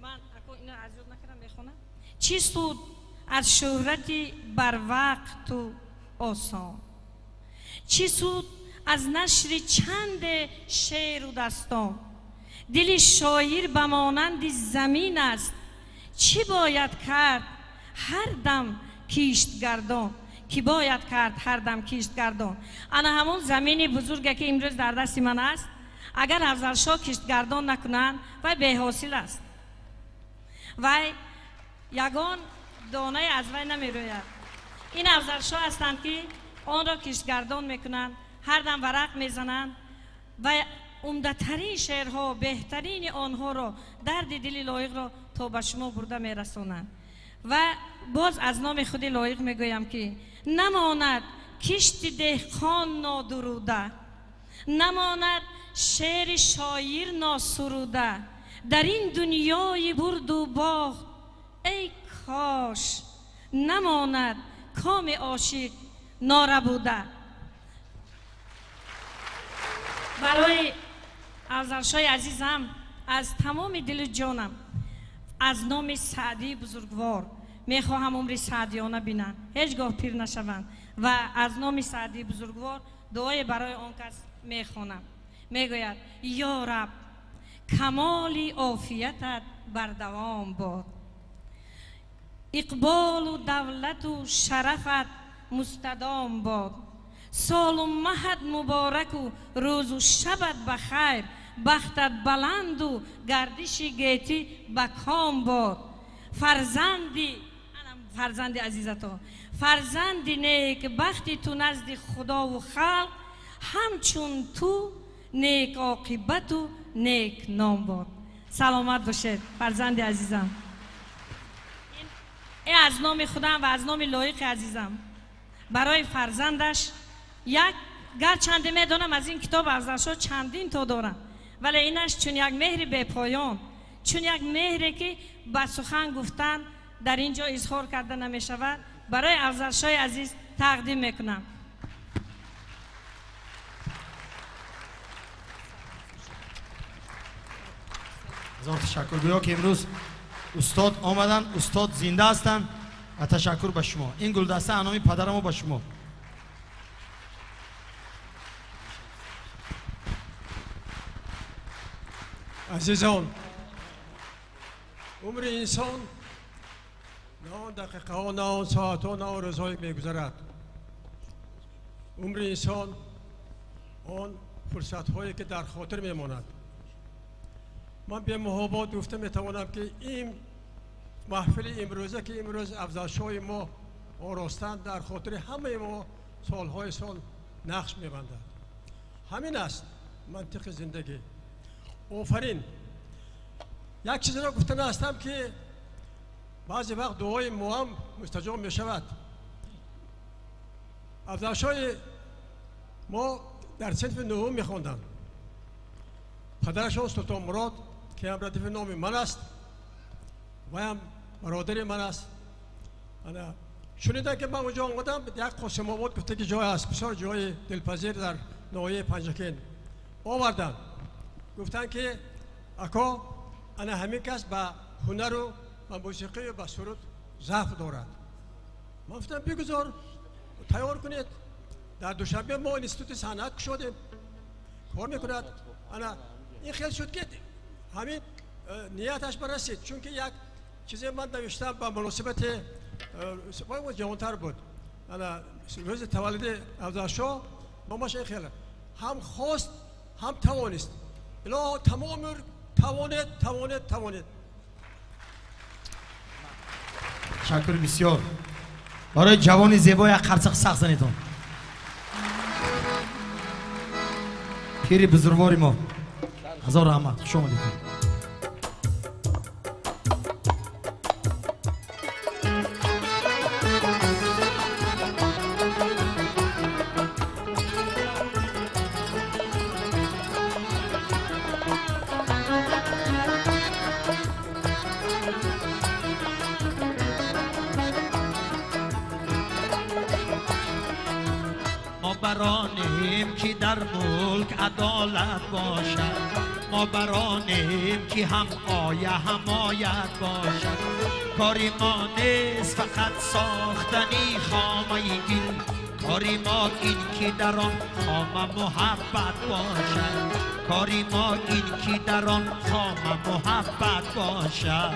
ман ино аз ёд накардам, мехонам: чӣ суд аз шӯҳрати барвақту осон, чӣ суд аз нашри чанде шеъру дастон, дили шоир ба монанди замин аст, чӣ бояд кард ҳар дам киштгардон, ки бояд кард ҳар дам киштгардон. Ана ҳамон замини бузурге ки имрӯз дар дасти ман аст, агар Афзалшоҳ киштгардон накунанд, вай беҳосил аст, вай ягон донае аз вай намерӯяд. Ин Афзалшоҳ ҳастанд ки онро киштгардон мекунанд, ҳар дам варақ мезананд ва умдатарин шеърҳо, беҳтарини онҳоро, дарди дили Лоиқро то ба шумо бурда мерасонанд. Ва боз аз номи худи Лоиқ мегӯям ки намонад кишти деҳқон нодуруда, намонад шеъри шоир носуруда, дар ин дунёи бурду бохт эй кош намонад коми ошиқ норабуда. Барои Афзалшоҳи азизам аз тамоми дилу ҷонам аз номи Саъдии бузургвор мехоҳам умри саъдиёна бинанд, ҳеҷ гоҳ пир нашаванд ва аз номи Саъдии бузургвор дуое барои он кас мехонам. Мегӯяд: ё раб, камоли офиятат бардавом бод, иқболу давлату шарафат мустадом бод, солу маҳат мубораку рӯзу шабат ба хайр, бахтат баланду гардиши гетӣ ба ком бод. Фарзанди фарзанди азизато, фарзанди нек бахти ту назди худову халқ, ҳамчун ту нек оқибату нек ном бод. Саломат бошед, фарзанди азизам. Аз номи худам ва аз номи Лоиқи азизам барои фарзандаш як, гарчанде медонам аз ин китоб Афзалшоҳ чандин то дорам, вале инаш чун як меҳри бепоён, чун як меҳре ки ба сухан гуфтан дар ин ҷо изҳор карда намешавад, барои Афзалшоҳи азиз тақдим мекунам. Ҳазор ташаккур. Гӯё ки имрӯз устод омаданд, устод зинда ҳастанд ва ташаккур ба шумо. Ин гулдаста аз номи падарамо ба шумо. Азизон, умри инсон на он дақиқаҳо, на он соатҳо, на он рӯзҳое мегузарад. Умри инсон он фурсатҳое ки дар хотир мемонад. Ман бемуҳобот гуфта метавонам ки ин маҳфили имрӯза ки имрӯз Афзалшоҳи мо оростанд, дар хотири ҳамаи мо солҳои сол нақш мебандад. Ҳамин аст мантиқи зиндагӣ. Офарин. Як чизро гуфта ҳастам ки баъзе вақт дуои мо ҳам мустаҷоб мешавад. Афзалшоҳи мо дар синфи нуҳум мехонданд. Падарашон Султонмурод ки ҳам радифи номи ман аст ва ҳам бародари ман аст, шунидам ки ман онҷо омадам, як Қосимобод гуфта ки ҷой аст, бисёр ҷои дилпазир дар ноҳияи Панҷакент оварданд. Гуфтанд ки ако, ана ҳамин кас ба ҳунару ба мусиқию ба суруд заф дорад. Ман гуфтам бигузор, тайёр кунед. Дар Душанбе мо институти санъат кушодем, кор мекунад. Ана ин хел шуд ки ҳамин нияташ барасид, чунки як чизе ман навиштам ба муносибати ҷавонтар буд. Ана рӯзи таваллуди Афзалшоҳ номаш ин хел ҳам хост ҳам тавонист. Илоҳо тамом умр тавонед, тавонед, тавонед. Ташаккур бисёр. Барои ҷавони зебо як қарсақ сахт занедон. Пири бузургвори мо. Ҳазор раҳмат, хуш омадед. برانیم баронем ки дар мулк адолат бошад, мо баронем ки ҳам оя ҳамоят бошад. Кори мо нест фақат сохтани хомаи гил, кори мо ин ки дар он хома муҳаббат бошад. Кори мо ин ки дар он хома муҳаббат бошад.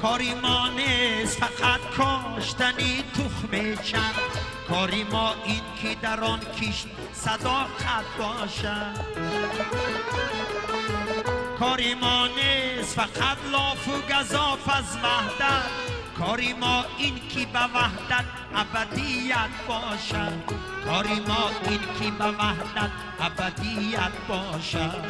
Кори мо нест фақат коштани тухми чанд, кори мо ин ки дар он кишт садоқат бошад. Кори мо нест фақат лофу газоф аз ваҳдат, кори мо ин ки ба ваҳдат абадият бошад. Кори мо ин ки ба ваҳдат абадият бошад.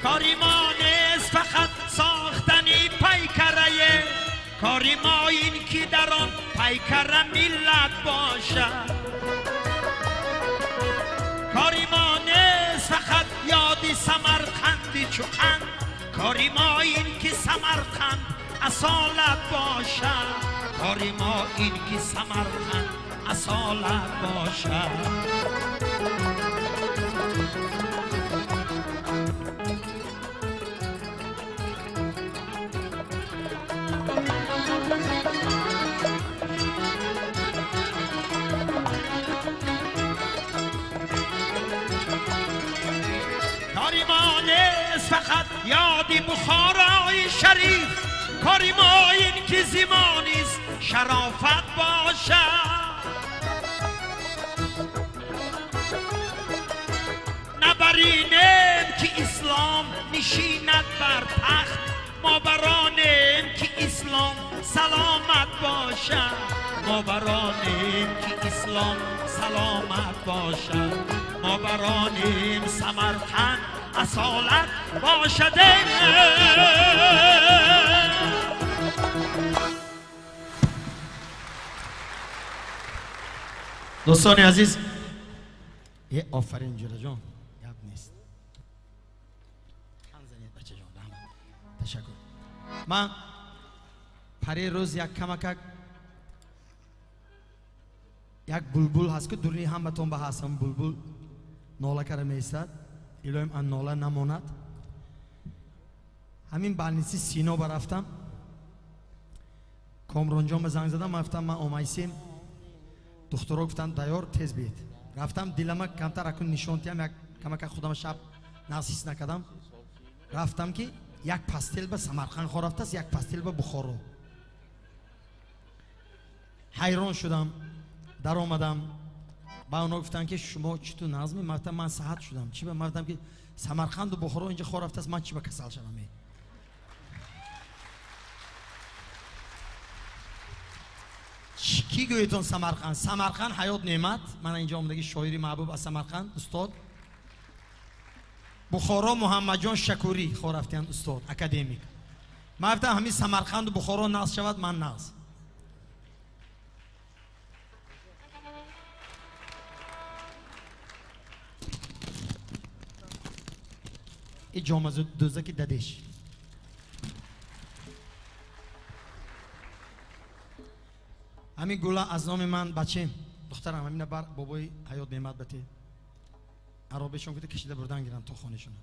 Кори мо нест фақат сохтани пайкарае, кори мо ин ки дар он пайкара миллат бошад. Кори мо нест фақат ёди Самарқанди чуқанд, кори мо ин ки Самарқанд асолат бошад. Кори мо ин ки Самарқанд асолат бошад. Кори мо нест фақат ёди Бухорои шариф, кори мо ин ки зи мо низ шарофат бошад. Набаринем ки ислом нишинад бар тахт, мо баронем ки ислом саломат бошад. Мо баронем ки ислом саломат бошад. Мо баронем Самарқанд асолат бошад. Дӯстони азиз, офарин ҷураҷон, гап нест. Бачаҷон, раҳмат, ташаккур. Ман пари рӯз як камакак як булбул ҳаст ки дурни ҳаматон ба ҳаст, ҳам булбул нола кара меистад, илоҳим ан нола намонад. Ҳамин балниси Сино ба рафтам, Комронҷон ба занг задам, ман гуфтам ман омайсем. Духтуро гуфтанд дайёр тез биед. Рафтам, дилама камтар акун нишон тиям, як камакак худама шаб нағз ҳис накардам. Рафтам ки як пастел ба Самарқанд хо рафтааст, як пастел ба Бухоро. Ҳайрон шудам, даромадам. Ба онҳо гуфтанд ки шумо чӣ ту нағзми? Ман гуфтам ман саҳат шудам. Чӣ ба? Ман гуфтам ки Самарқанду Бухоро инҷа хо рафтааст, ман чӣ ба касал шавам? Кӣ гӯедтон Самарқанд? Самарқанд ҳаёт неъмат. Мана инҷо омадаги шоири маҳбуб аз Самарқанд, устод. Бухоро Муҳаммадҷон Шакурӣ хо рафтиянд, устод, академик. Ман гуфтам ҳамин Самарқанду Бухоро нағз шавад, ман нағз. И ҷомадӯзаки дадеш. Ҳамин гула аз номи ман бачем, духтарам, ҳамина бар бобои ҳаёт неъмат бате. Аробешон кута кашида бурдан гирам то хонешон.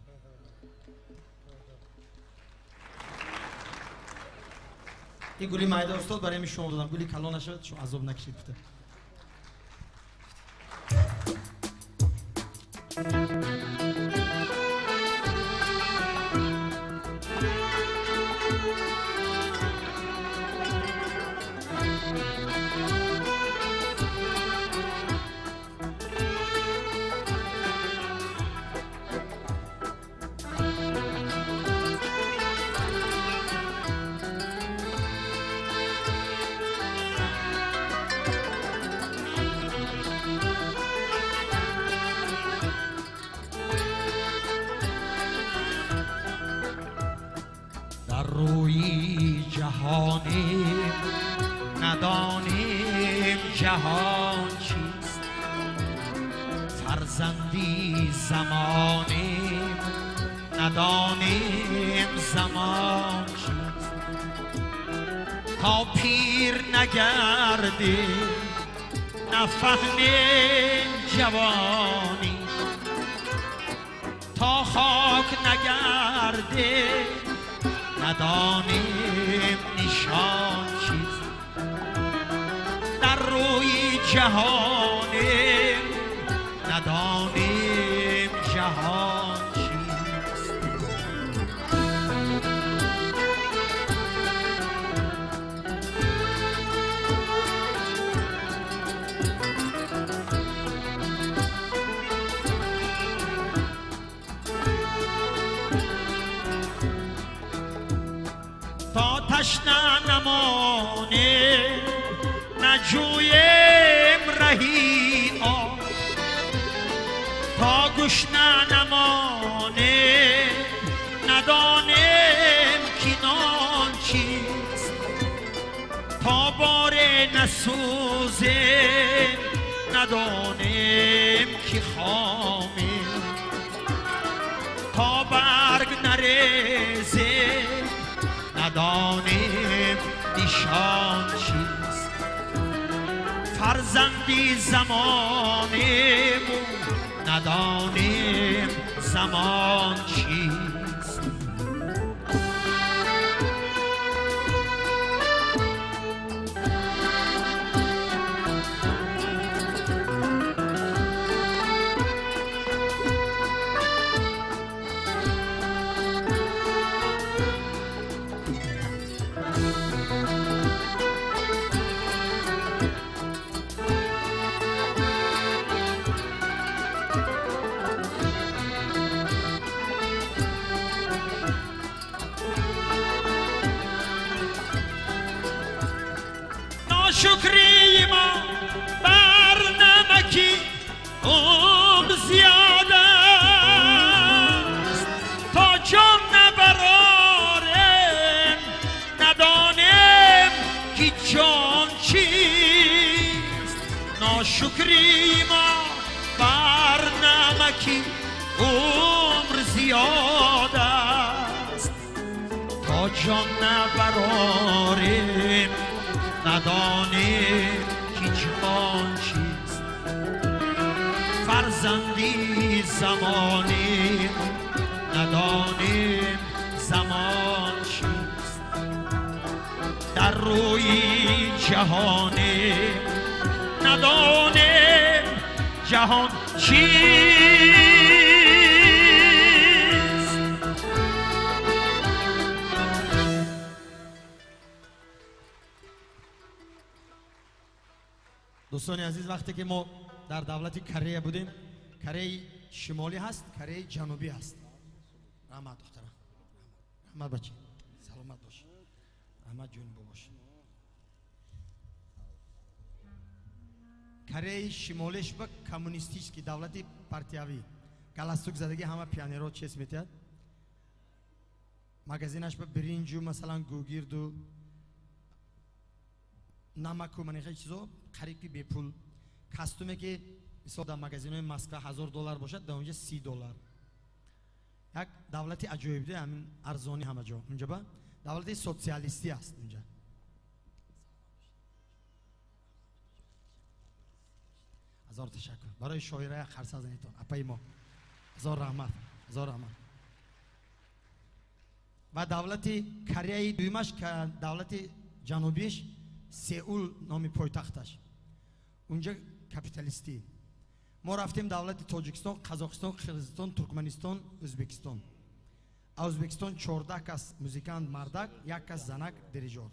Ин гули майда устод барои ҳамин шумо додам. Гули калон нашавад, шумо азоб накашид гуфта. جهانیم ندانیم جهان چیست، فرزندی زمانیم ندانیم زمان چیست. تا پیر نگردیم نفهمیم جوانی، تا خاک نگردیم ندانیم نشان چیست. در روی جهانیم ندانیم جهان چیست. تا تشنه نمانیم نجویم رهی آب، تا گشنه نمانیم ندانیم که نان چیست. تا باره نسوزیم ندانیم که خامیم، تا برگ نریزیم ندانیم نشان چیست. فرزندی زمانیم ندانیم زمان چیست. ناشکری ما بر نمکی عمر زیاد است، تا جان نبراریم ندانیم که جان چیست. ناشکری ما بر نمکی عمر زیاد است، تا جان نبراریم ندانیم که جان چیست. فرزندی زمانیم ندانیم زمان چیست. در روی جهانیم ندانیم جهان چیست. Дӯстони азиз, вақте ки мо дар давлати Корея будем, Кореяи шимолӣ ҳаст, Кореяи ҷанубӣ ҳаст. Раҳмат духтарам, раҳмат бача, саломат бош, раҳмат ҷон бобош. Кореяи шимолиш ба коммунистический давлати партиявӣ, галстук задагӣ, ҳама пионерҳо чес метиҳад. Магазинаш ба биринҷу масалан гӯгирду намаку манихе чизо қариб ки бепул. Костюме ки мисол дар магазинҳои Москва $1000 бошад, дар онҷа $30. Як давлати аҷоиб де, ҳамин арзонӣ ҳама ҷо. Унҷа ба давлати социалистӣ аст унҷа. Ҳазор ташаккур барои шоира қарсазанитон, апаи мо. Ҳазор раҳмат, ҳазор раҳмат. Ва давлати Кореяи дуюмаш, давлати ҷанубиш Сеул номи пойтахташ. Унҷа капиталистӣ. Мо рафтем давлати Тоҷикистон, Қазоқистон, Қирғизистон, Туркманистон, Ӯзбекистон. Аз Ӯзбекистон 14 кас музикант мардак, як кас занак дирижор.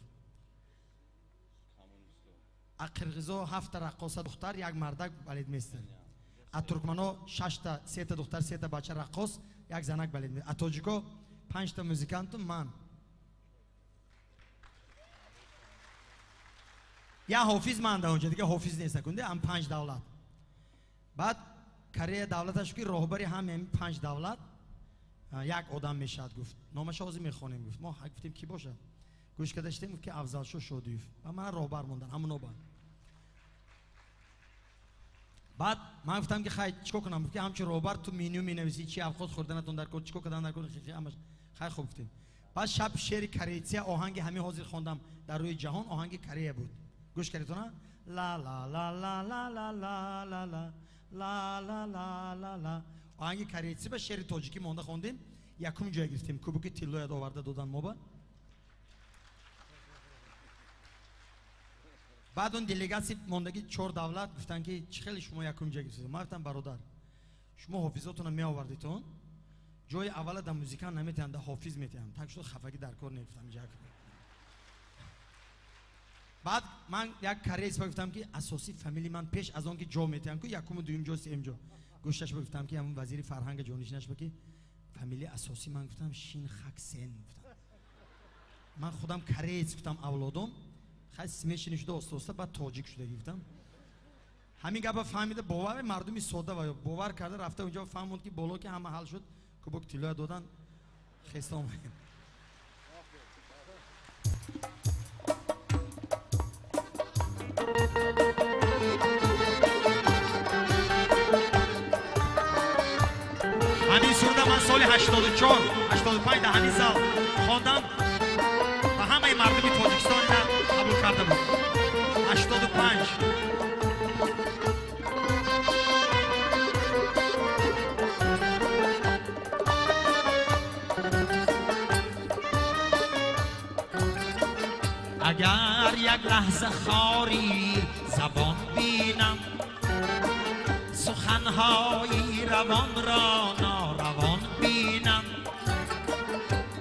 А қирғизо 7 раққоса духтар, як мардак балетмейстер. А туркмано 6та, 3та духтар, 3та бача раққос, як занак балетмейстер. А тоҷико 5та музиканту ман. Я ҳофиз ман дар онҷа, дига ҳофиз нест накунде, ам 5 давлат. Баъд Корея давлаташ ки роҳбари ҳамаи 5 давлат як одам мешавад гуфт. Номаша ҳозир мехонем гуфт. Мо гуфтем ки бошад? Гӯш карда шидем, гуфт ки Афзалшо Шодиев. Ва мана роҳбар мондан, ҳамуно ба. Баъд ман гуфтам ки хай чикор кунам? Гуфт ки ҳамчун роҳбар ту меню менависӣ, чи авқот хӯрданатон дар кор, чикор кардан дар кор, ҳамаш. Хай хуб гуфтем. Баъд шаб шеъри корейтсия оҳанги ҳамин ҳозир хондам дар рӯи ҷаҳон оҳанги Корея буд. Гӯш кардетона? Ла ла ла ла ла ла ла ла ла ла ла ла ла ла. Оҳанги корейтси ба шеъри тоҷикӣ монда хондем, якум ҷой гирифтем, кубоки тиллояд оварда додан мо ба. Баъд он делегатсия мондаги чор давлат гуфтанд ки чӣ хеле шумо якум ҷой гирифтед. Ман гуфтам бародар, шумо ҳофизотонро меовардитон, ҷои аввала дар музикант наметиҳанд, дар ҳофиз метиҳанд. Так шуд хафагӣ дар кор негуфтам ҷак. Баъд ман як кореец ба гуфтам ки асосии фамилии ман пеш аз он ки ҷо метиҳанд ку якуму дуюм ҷо сеюм ҷо. Гӯшташ ба гуфтам ки ҳамун вазири фарҳанга ҷонишинаш ба ки фамилияи асосии ман гуфтам Шин Хак Сен гуфтам. Ман худам кореец гуфтам авлодом, хай смешанный шуда оста оста баъд тоҷик шуда гуфтам. Ҳамин гапа фаҳмида бовар мардуми сода ва бовар карда рафта унҷо фаҳмонд ки боло ки ҳама ҳал шуд, кубок тиллоя додан хеста омадем. Ҳамин суруда ман соли 84, 85 дар ҳамин зал хондам ва ҳамаи мардуми Тоҷикистон ина қабул карда буд. 85. Агар як лаҳза хори забон бинам, суханҳои равонро норавон бинам,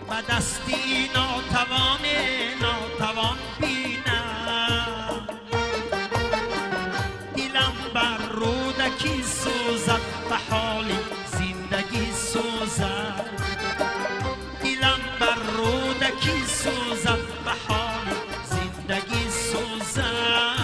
ба дасти нотавоне нотавон бинам, дилам бар рӯдакӣ сӯзад, ба ҳоли зиндагӣ сӯзад, дилам бар рӯдакӣ сӯзад, ба ҳоли зиндагӣ сӯзад.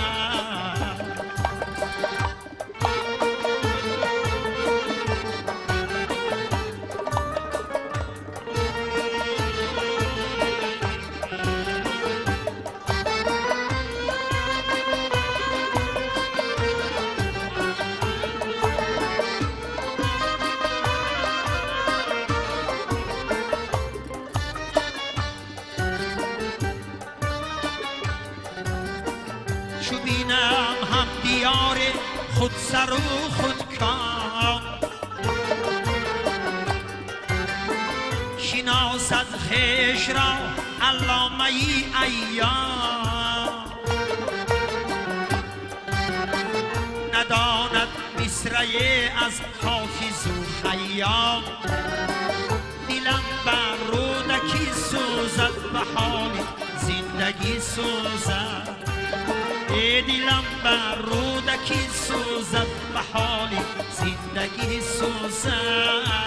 خود سر و خود کام شناسد خویش را علامه ایام، نداند مصرعی از حافظ و خیام، دلم بر رودکی سوزد، به حال زندگی سوزد، دلم بر رودکی سوزد، به حال زندگی سوزد.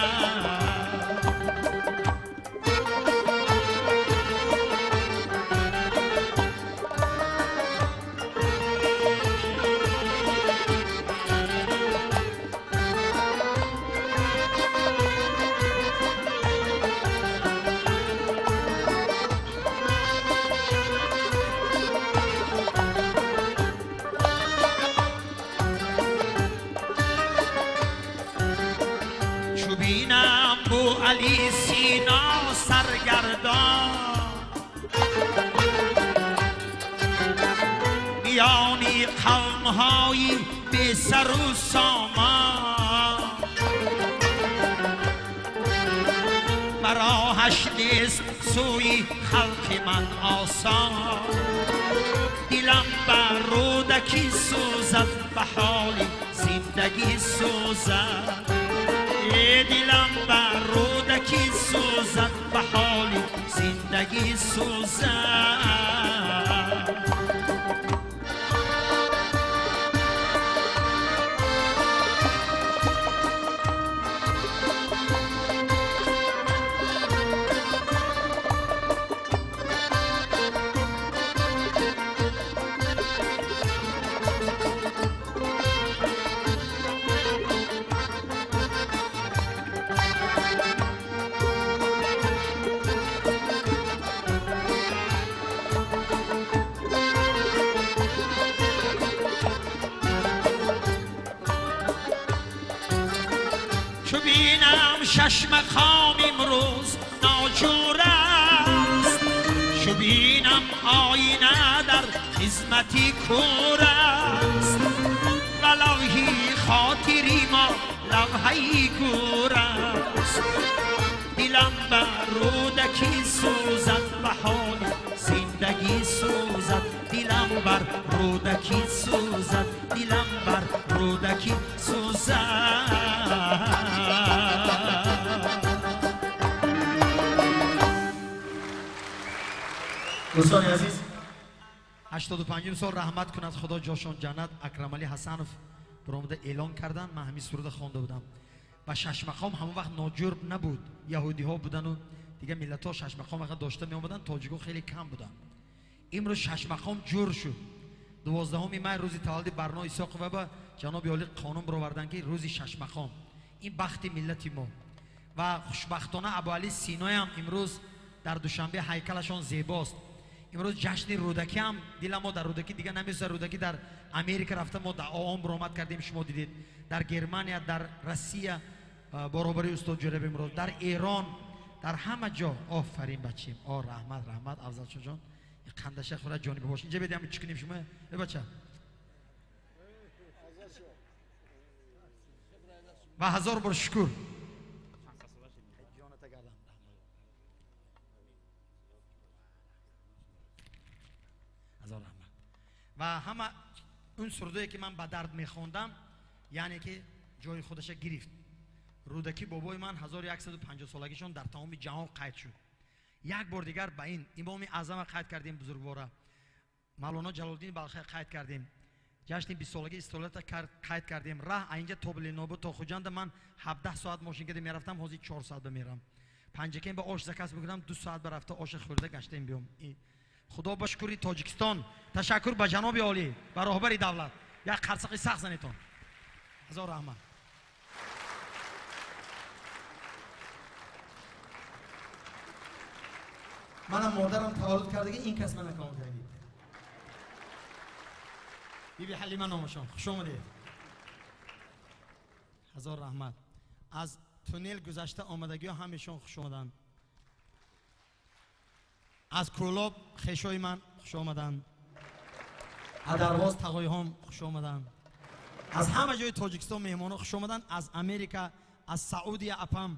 علی سینا سرگردان میانی قومهایی به سر و سامان، براهش نیست سوی خلق من آسان، دلم بر رودکی سوزد، به حال زندگی سوزد، دلم بر رودکی سوزد، به حال زندگی سوزد. Чу бинам шашмақом имрӯз ноҷур аст, чу бинам оина дар хизмати кӯр аст, ва лавҳи хотири мо лавҳаи гӯр аст. Дилам ба Рӯдакӣ сӯзад, ба ҳоли зиндагӣ сӯзад, дилам бар Рӯдакӣ сӯзад, дилам бар Рӯдакӣ сӯзад. Дӯстони азиз, 85 сол раҳмат кунад Худо ҷошон ҷаннат, Акрамалӣ Ҳасанов баромада эълон карданд. Ман ҳамин суруда хонда будам ва шашмақом ҳамон вақт ноҷур набуд. Яҳудиҳо будану дигар миллатҳо шашмақом вақт дошта меомаданд, тоҷикҳо хеле кам буданд. Имрӯз шашмақом ҷур шуд. 12 май рӯзи таваллуди Барно Исоқова ба ҷаноби олӣ қонун бароварданд, ки рӯзи шашмақом. Ин бахти миллати мо. Ва хушбахтона Абуалӣ Синоям имрӯз дар Душанбе ҳайкалашон зебост. Имрӯз ҷашни Рӯдакӣ ҳам дила мо дар Рӯдакӣ дига намесӯзад. Рӯдакӣ дар Америка рафта мо дар ООН баромад кардем, шумо дидед. Дар Германия, дар Россия баробари устод Ҷӯрабек Муродов, дар Эрон, дар ҳама ҷо. Офарин бачим. О, раҳмат, раҳмат Афзалшоҳ ҷон. Қандаша хӯра ҷониби бош. Инҷа бедиам чӣ кунем шумо? Э бача. Ва ҳазор бор шукр. Ҳазор раҳмат. Ва ҳама он сурудое ки ман ба дард мехондам, яъне ки ҷои худаша гирифт. Рӯдакӣ бобои ман 1150 солагишон дар тамоми ҷаҳон қайд шуд. Як бор дигар ба ин Имоми Аъзама қайд кардем, бузургвора Мавлоно Ҷалолиддин Балхия қайд кардем, ҷашни 20 солаги истиқлолиятро қайд кардем. Раҳ инҷа то Ленобод то Хуҷанда ман 17 соат мошин када мерафтам, ҳозир 4 соат ба мерам. Панҷакент ба ош заказ мекунам, 2 соат ба рафта оша хӯрда гаштем биём. Худо ба шукри Тоҷикистон, ташаккур ба ҷаноби олӣ, ба роҳбари давлат. Як қарсақи сахт занетон. Ҳазор раҳмат. Манам модарам таваллуд кардаги, ин кас мана калон кардаги. Биби Ҳалима номашон. Хуш омадед. Ҳазор раҳмат. Аз туннел гузашта омадагиҳо ҳамешон хуш омаданд. Аз Кӯлоб хешои ман хуш омаданд. Аз Дарвоз тағоиҳом хуш омаданд. Аз ҳама ҷои Тоҷикистон меҳмонҳо хуш омаданд. Аз Америка, аз Саудия апам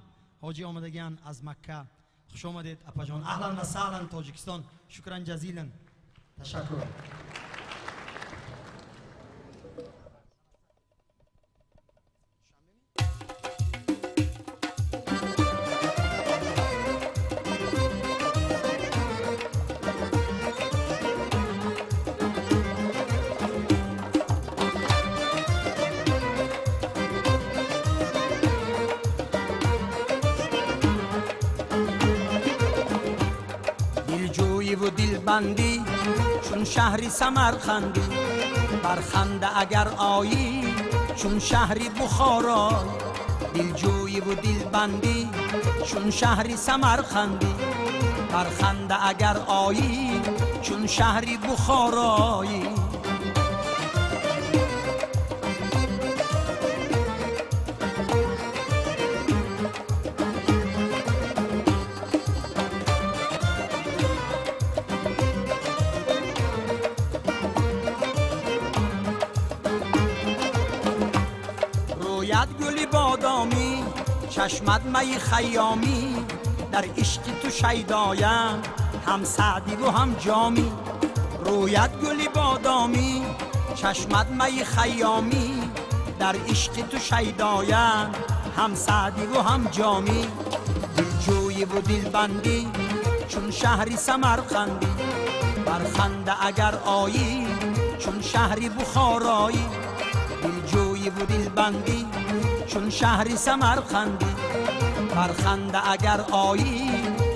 ҳоҷӣ омадагианд, аз Макка. Хуш омадед апаҷон. Аҳлан ва саҳлан Тоҷикистон. Шукран ҷазилан. Ташаккур. Дилбандӣ чун шаҳри Самарқандӣ, барханда агар оӣ чун шаҳри Бухоро. Дилҷӯиву дилбандӣ чун шаҳри Самарқандӣ, барханда агар оӣ чун шаҳри Бухороӣ. чашмат майи хайёмӣ, дар ишқи ту шайдоям ҳам Саъдиву ҳам Ҷомӣ. Рӯят гули бодомӣ, чашмат майи хайёмӣ, дар ишқи ту шайдоям ҳам Саъдиву ҳам Ҷомӣ. Дилҷӯиву дилбандӣ чун шаҳри Самарқандӣ, барханда агар оӣ чун шаҳри Бухороӣ. Дилҷӯиву дилбандӣ чун шаҳри Самарқандӣ, барханда агар оӣ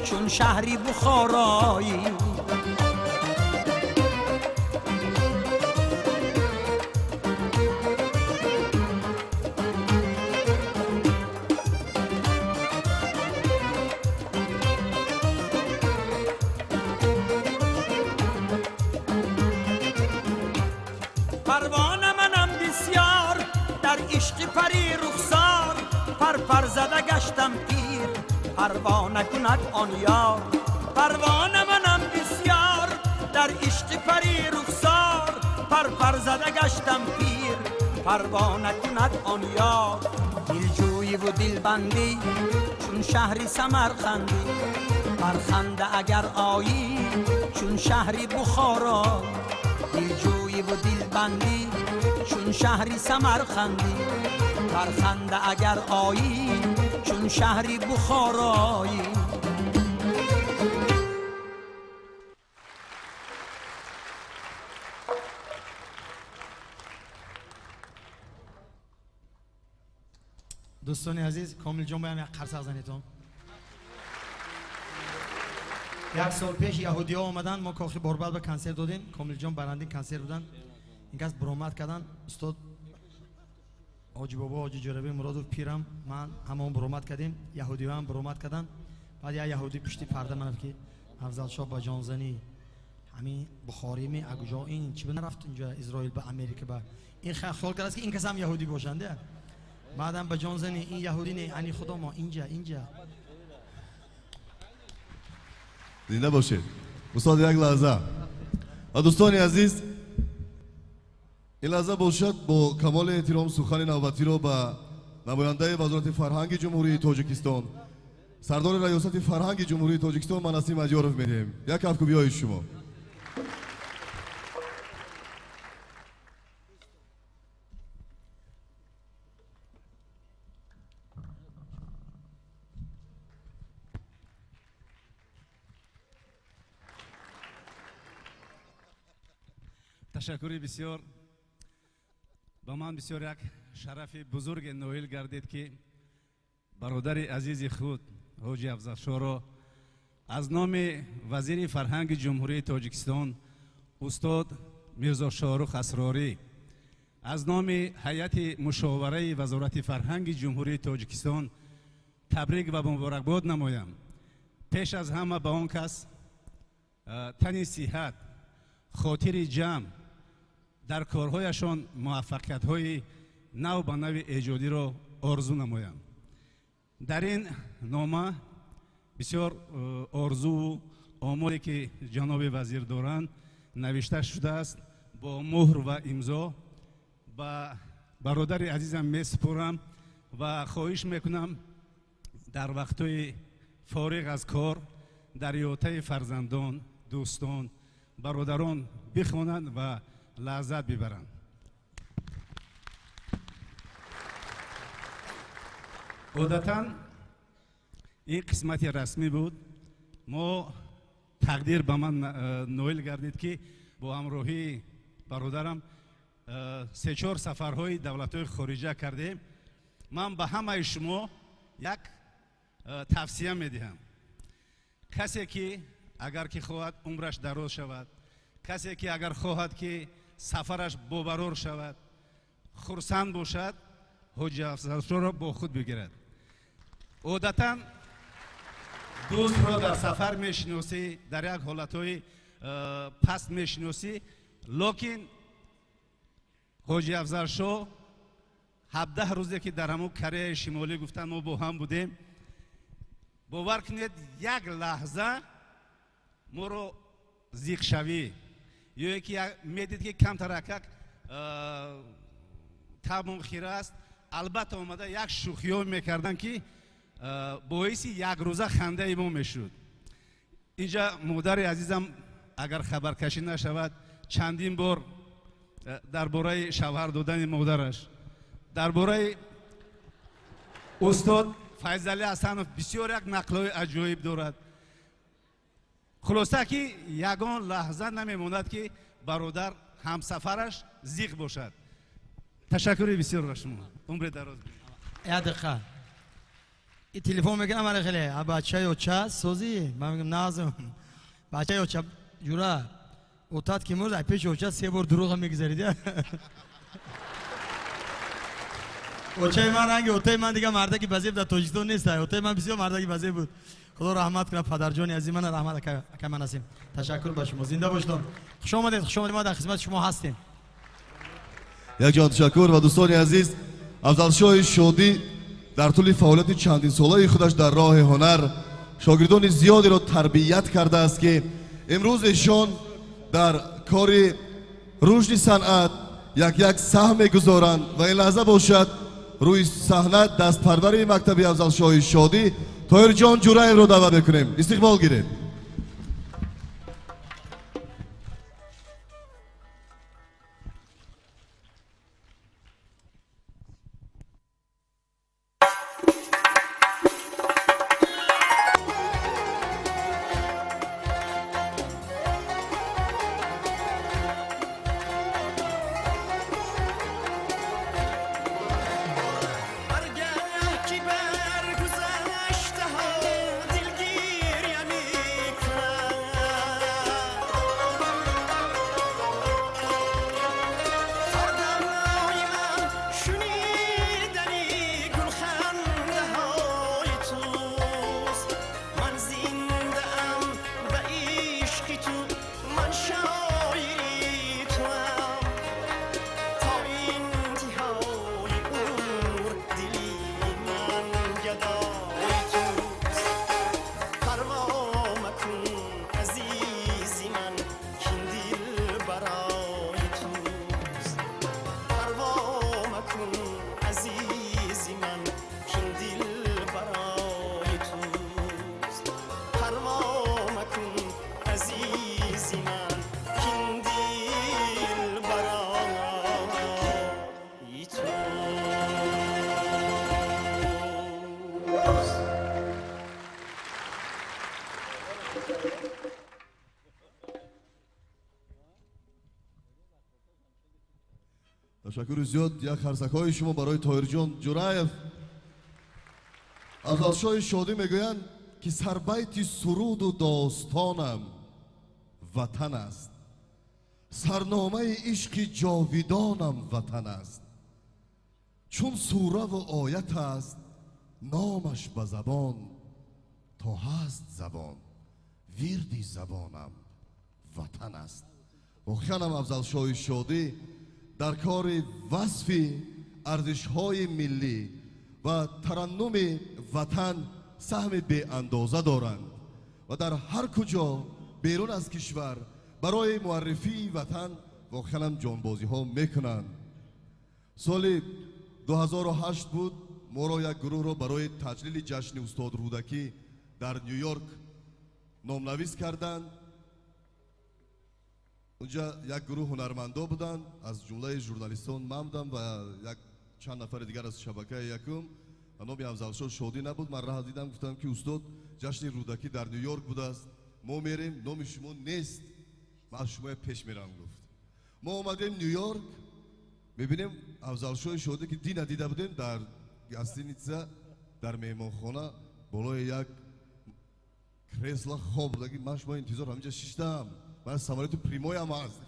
чун шаҳри Бухороӣ. Парвона манам бисёр дар ишқи пари рухсор, пар پر زده گشتم پیر، پروا نکند آن یار. پروانه منم بسیار در عشق پری رخسار، پر پر زده گشتم پیر، پروا نکند آن یار. دلجویی و دلبندی چون شهری سمرقندی، برخنده اگر آیی چون شهری بخارا. دلجویی و دلبندی چون شهری سمرقندی، برخنده اگر آیی چون شهری بخارایی. دوستان عزیز، کامل جان بایم یک قرص زنیتون. یک سال پیش یهودی ها آمدن، ما کاخی باربد به کنسرت دادیم. کامل جان برنده کنسرت بودن. این کس برآمد کردن. استاد حاجی بابا، حاجی جربی مرادов پیرم، من همون برآمد کردیم. یهودی ها هم برآمد کردن. بعد یه یهودی پشتی پرده من که افضل شاه با جانزنی همین بخاری می اگجا این چی رفت اینجا اسرائیل به امریکا به این خیال کرد که این کس هم یهودی باشنده. بعدم به جانزنی این یهودی نه، انی خدا ما اینجا اینجا. زنده باشید استاد. یک لحظه دوستان عزیز، این لحظه باشد با کمال احترام سخن نوبتی را به نماینده وزارت فرهنگ جمهوری تاجیکستان، سردار ریاست فرهنگ جمهوری تاجیکستان مناسیم مدیاروف میدهیم. یک کفکوبی شما. تشکری بسیار. ба ман бисёр як шарафи бузурге ноил гардид, ки бародари азизи худ ҳоҷи Афзалшоҳро аз номи вазири фарҳанги Ҷумҳурии Тоҷикистон устод Мирзо Шоҳрух Асрорӣ, аз номи ҳайати мушовараи Вазорати фарҳанги Ҷумҳурии Тоҷикистон табрик ва муборакбод намоям. Пеш аз ҳама ба он кас тани сиҳат, хотири ҷамъ, дар корҳояшон муваффақиятҳои нав ба нави эҷодиро орзу намоям. Дар ин нома бисёр орзуву омоле ки ҷаноби вазир доранд навишта шудааст бо муҳр ва имзо. Ба бародари азизам месупорам ва хоҳиш мекунам дар вақтҳои фориғ аз кор дар иҳотаи фарзандон, дӯстон, бародарон бихонанд ва лаззат бибаранд. Одатан ин қисмати расмӣ буд. Мо тақдир ба ман ноил гардид, ки бо ҳамроҳии бародарам се-чор сафарҳои давлатҳои хориҷа кардем. Ман ба ҳамаи шумо як тавсия медиҳам. Касе ки агар ки хоҳад умраш дароз шавад, касе ки агар хоҳад ки сафараш бобарор шавад, хурсанд бошад, ҳоҷи Афзалшоҳро бо худ бигирад. Одатан дӯстро дар сафар мешиносӣ, дар як ҳолатҳои паст мешиносӣ, лекин ҳоҷи Афзалшоҳ 17 рӯзе ки дар ҳамон Кореяи Шимолӣ гуфтан мо бо ҳам будем, бовар кунед, як лаҳза моро зиқшавӣ ё ки медид ки камтаракак табон хира аст, албатта омада як шӯхиҳо мекарданд, ки боиси якрӯза хандаи мо мешуд. Инҷа модари азизам агар хабаркашӣ нашавад, чандин бор дар бораи шавҳар додани модараш, дар бораи устод Файзалӣ Ҳасанов бисёр як нақлҳои аҷоиб дорад. Хулоса ки ягон лаҳза намемонад, ки бародар ҳамсафараш зиқ бошад. Ташаккури бисёр ба шумо, умри дароз. Як дақиқа. И телефон мекунам, мана хеле бача ё ча созӣ, ман мегӯям назм. Бача ё ча ҷура отат ки мурд, пеш оча се бор дурӯға мегузарид. Очаи ман ранги отаи ман дига мардаки базеб дар Тоҷикистон нест. Отаи ман бисёр мардаки базеб буд. Худо раҳмат кунад падарҷони азиз мана, раҳмат акай ман ҳастем. Ташаккур ба шумо, зинда бошед. Хуш омадед, хуш омадед, мо дар хизмати шумо ҳастем. Якҷон ташаккур. Ва дӯстони азиз, Афзалшоҳи Шодӣ Дар тӯли фаъолияти чандинсолаи худаш дар роҳи ҳунар шогирдони зиёдеро тарбият кардааст, ки имрӯз эшон дар кори рушди санъат як-як саҳм мегузоранд ва ин лаҳза бошад рӯи саҳна дастпарвари мактаби Афзалшоҳи Шодӣ Тоҳирҷон Ҷураевро даъват мекунем. Истиқбол гиред. Ташаккури зиёд, як харсакҳои шумо барои Тоҳирҷон Ҷураев. Афзалшоҳи Шодӣ мегӯянд, ки сарбайти суруду достонам ватан аст, сарномаи ишқи ҷовидонам ватан аст, чун сураву оят аст номаш ба забон, то ҳаст забон вирди забонам ватан аст. Воқеанам Афзалшоҳи Шодӣ дар кори васфи арзишҳои миллӣ ва тараннуми ватан саҳми беандоза доранд ва дар ҳар куҷо берун аз кишвар барои муаррифии ватан воқеанам ҷонбозиҳо мекунанд. Соли 2008 буд, моро як гурӯҳро барои таҷлили ҷашни устод Рӯдакӣ дар Ню-Йорк номнавис карданд. Унҷа як гурӯҳ ҳунармандо буданд, аз ҷумлаи журналистон ман будам ва як чанд нафари дигар аз шабакаи якум. Ва номи Афзалшоҳ Шодӣ набуд. Ман раҳ дидам, гуфтам, ки устод, ҷашни Рӯдакӣ дар Ню-Йорк будааст, мо мерем, номи шумо нест, ман аз шумо пеш мерам, гуфт. Мо омадем Ню-Йорк, мебинем Афзалшоҳи Шодӣ, ки дина дида будем дар гостиница, дар меҳмонхона болои як кресла хоб буда, ки ман шумо интизор ҳаминҷа шиштам, ман самолёти прямоям аст.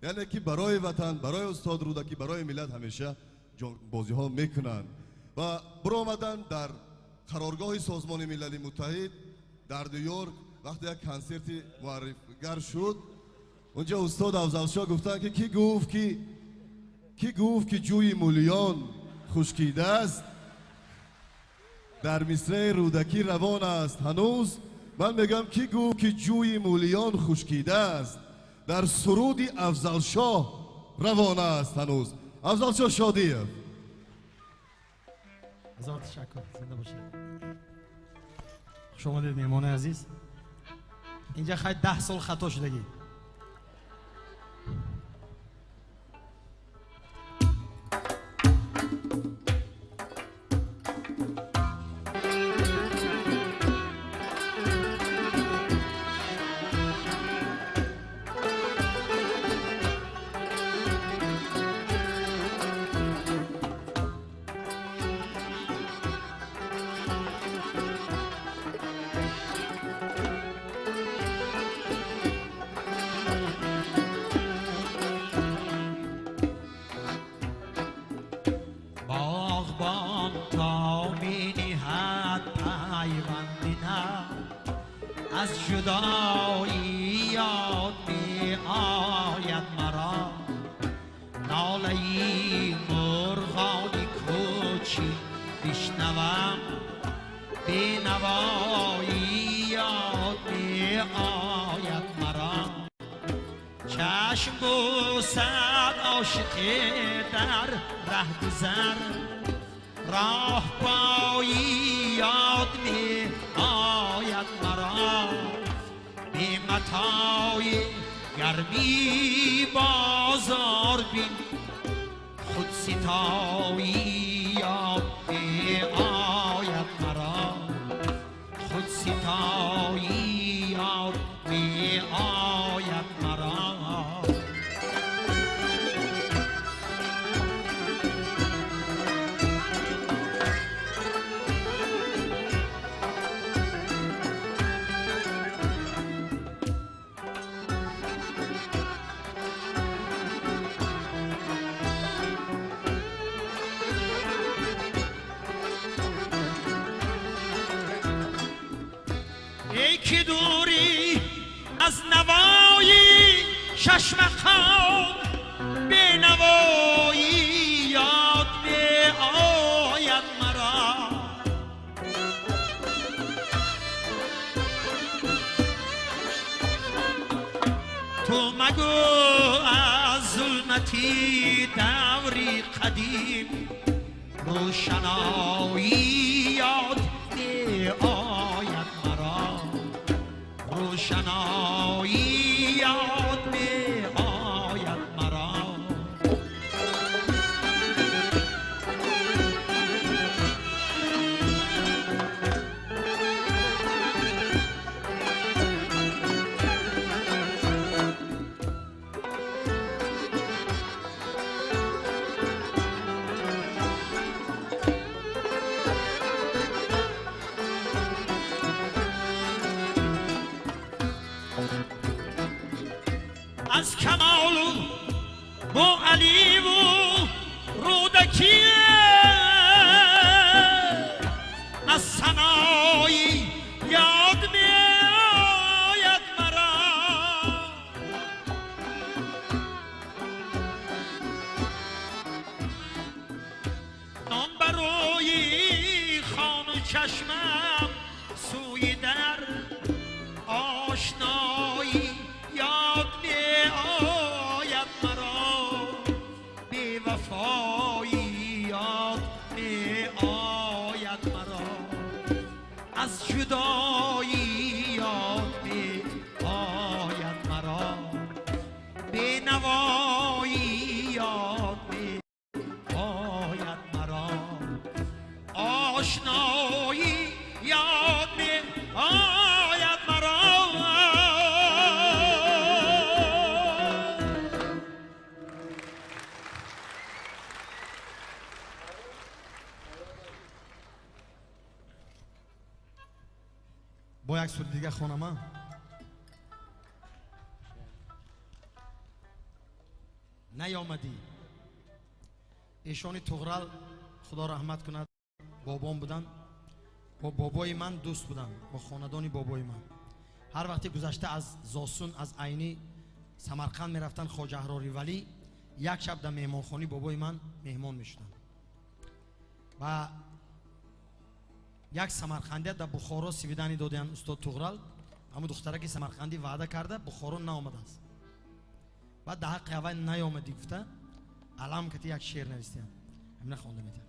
Яъне ки барои ватан, барои устод Рӯдакӣ, барои миллат ҳамеша ҷонбозиҳо мекунанд. Ва биромаданд дар қароргоҳи Созмони Милали Муттаҳид дар Ню-Йорк, вақте як консерти муаррифгар шуд, унҷа устод Афзалшоҳ гуфтанд, ки кӣ гуфт ки ҷӯи мулиён хушкидааст, дар мисраи Рӯдакӣ равон аст ҳанӯз. Ман мегӯям, кӣ гуфт ки ҷӯи мулиён хушкидааст, дар суруди Афзалшоҳ равон аст ҳанӯз. Афзалшоҳ Шодиев. Ҳазор ташаккур, зинда бошед. Хуш омадед, меҳмони азиз. Инҷа хай 10 сол хато шудагӣ. از جدایی یاد می آید مرا ناله مرغان کوچی شنوم بی نوایی یاد می آید مرا چشم بوسد عاشقی در ره گذر راه پایی یاد می آید مرا بی متای گرمی بازار بین خود ستایی یاد می آید مرا خود ستایی یاد می آید مرا ای که دوری از نوایی شش مقام به نوایی یاد می آید مرا تو مگو از ظلمتی دوری قدیم روشنایی یاد می آید مرا روشنایی یاد می آید مرا از کمال و علی و رودکی از سنایی یاد می آید مرا نام بروی خان و چشمم سوی در آشنایی یاد می آید مرا بی وفایی یاد می آید مرا از جدایی یاد می آید مرا بی نوایی یاد می آید مرا آشنایی یاد می آید مرا Бо як сури дига хонама наёмадӣ эшони Туғрал худо раҳмат кунад бобом буданд бо бобои ман дӯст буданд бо хонадони бобои ман ҳар вақте гузашта аз Зосун аз Айнӣ Самарқанд мерафтанд Хоҷа Аҳрори Валӣ як шаб дар меҳмонхонаи бобои ман меҳмон мешуданд ва як самарқандия дар Бухоро свидание додаянд устод Туғрал ҳамун духтараки самарқандӣ ваъда карда Бухоро наомадааст баъд дар ҳаққи аввал наёмадӣ гуфта алам кати як шеър навистиянд ҳамина хонда метавонам.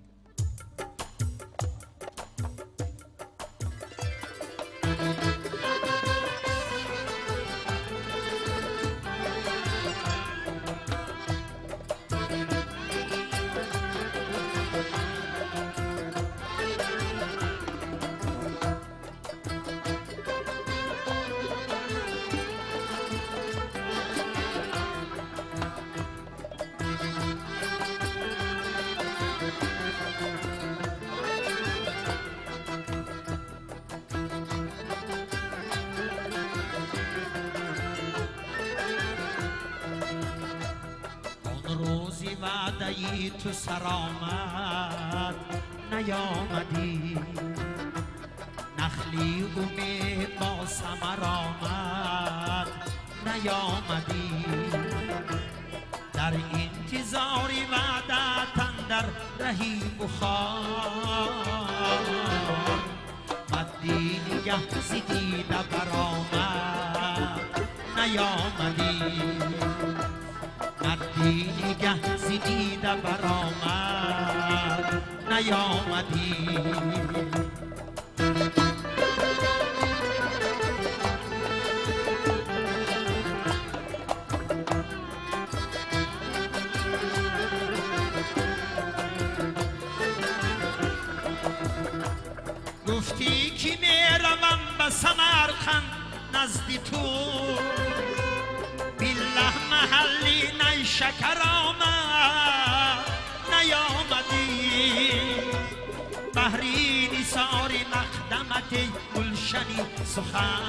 وعده تو سر آمد نیامدی نخلی امید با ثمر آمد نیامدی در انتظار وعده تن андар раҳи Бухор. Мадди нигаҳ зи дида баромад наёмадӣ, мадди нигаҳ зи дида баромад наёмадӣ. Гуфтӣ ки меравам ба Самарқанд назди ту, биллаҳ маҳалли найшакар омад наёмадӣ. Баҳри нисори мақдамати гулшани сухан,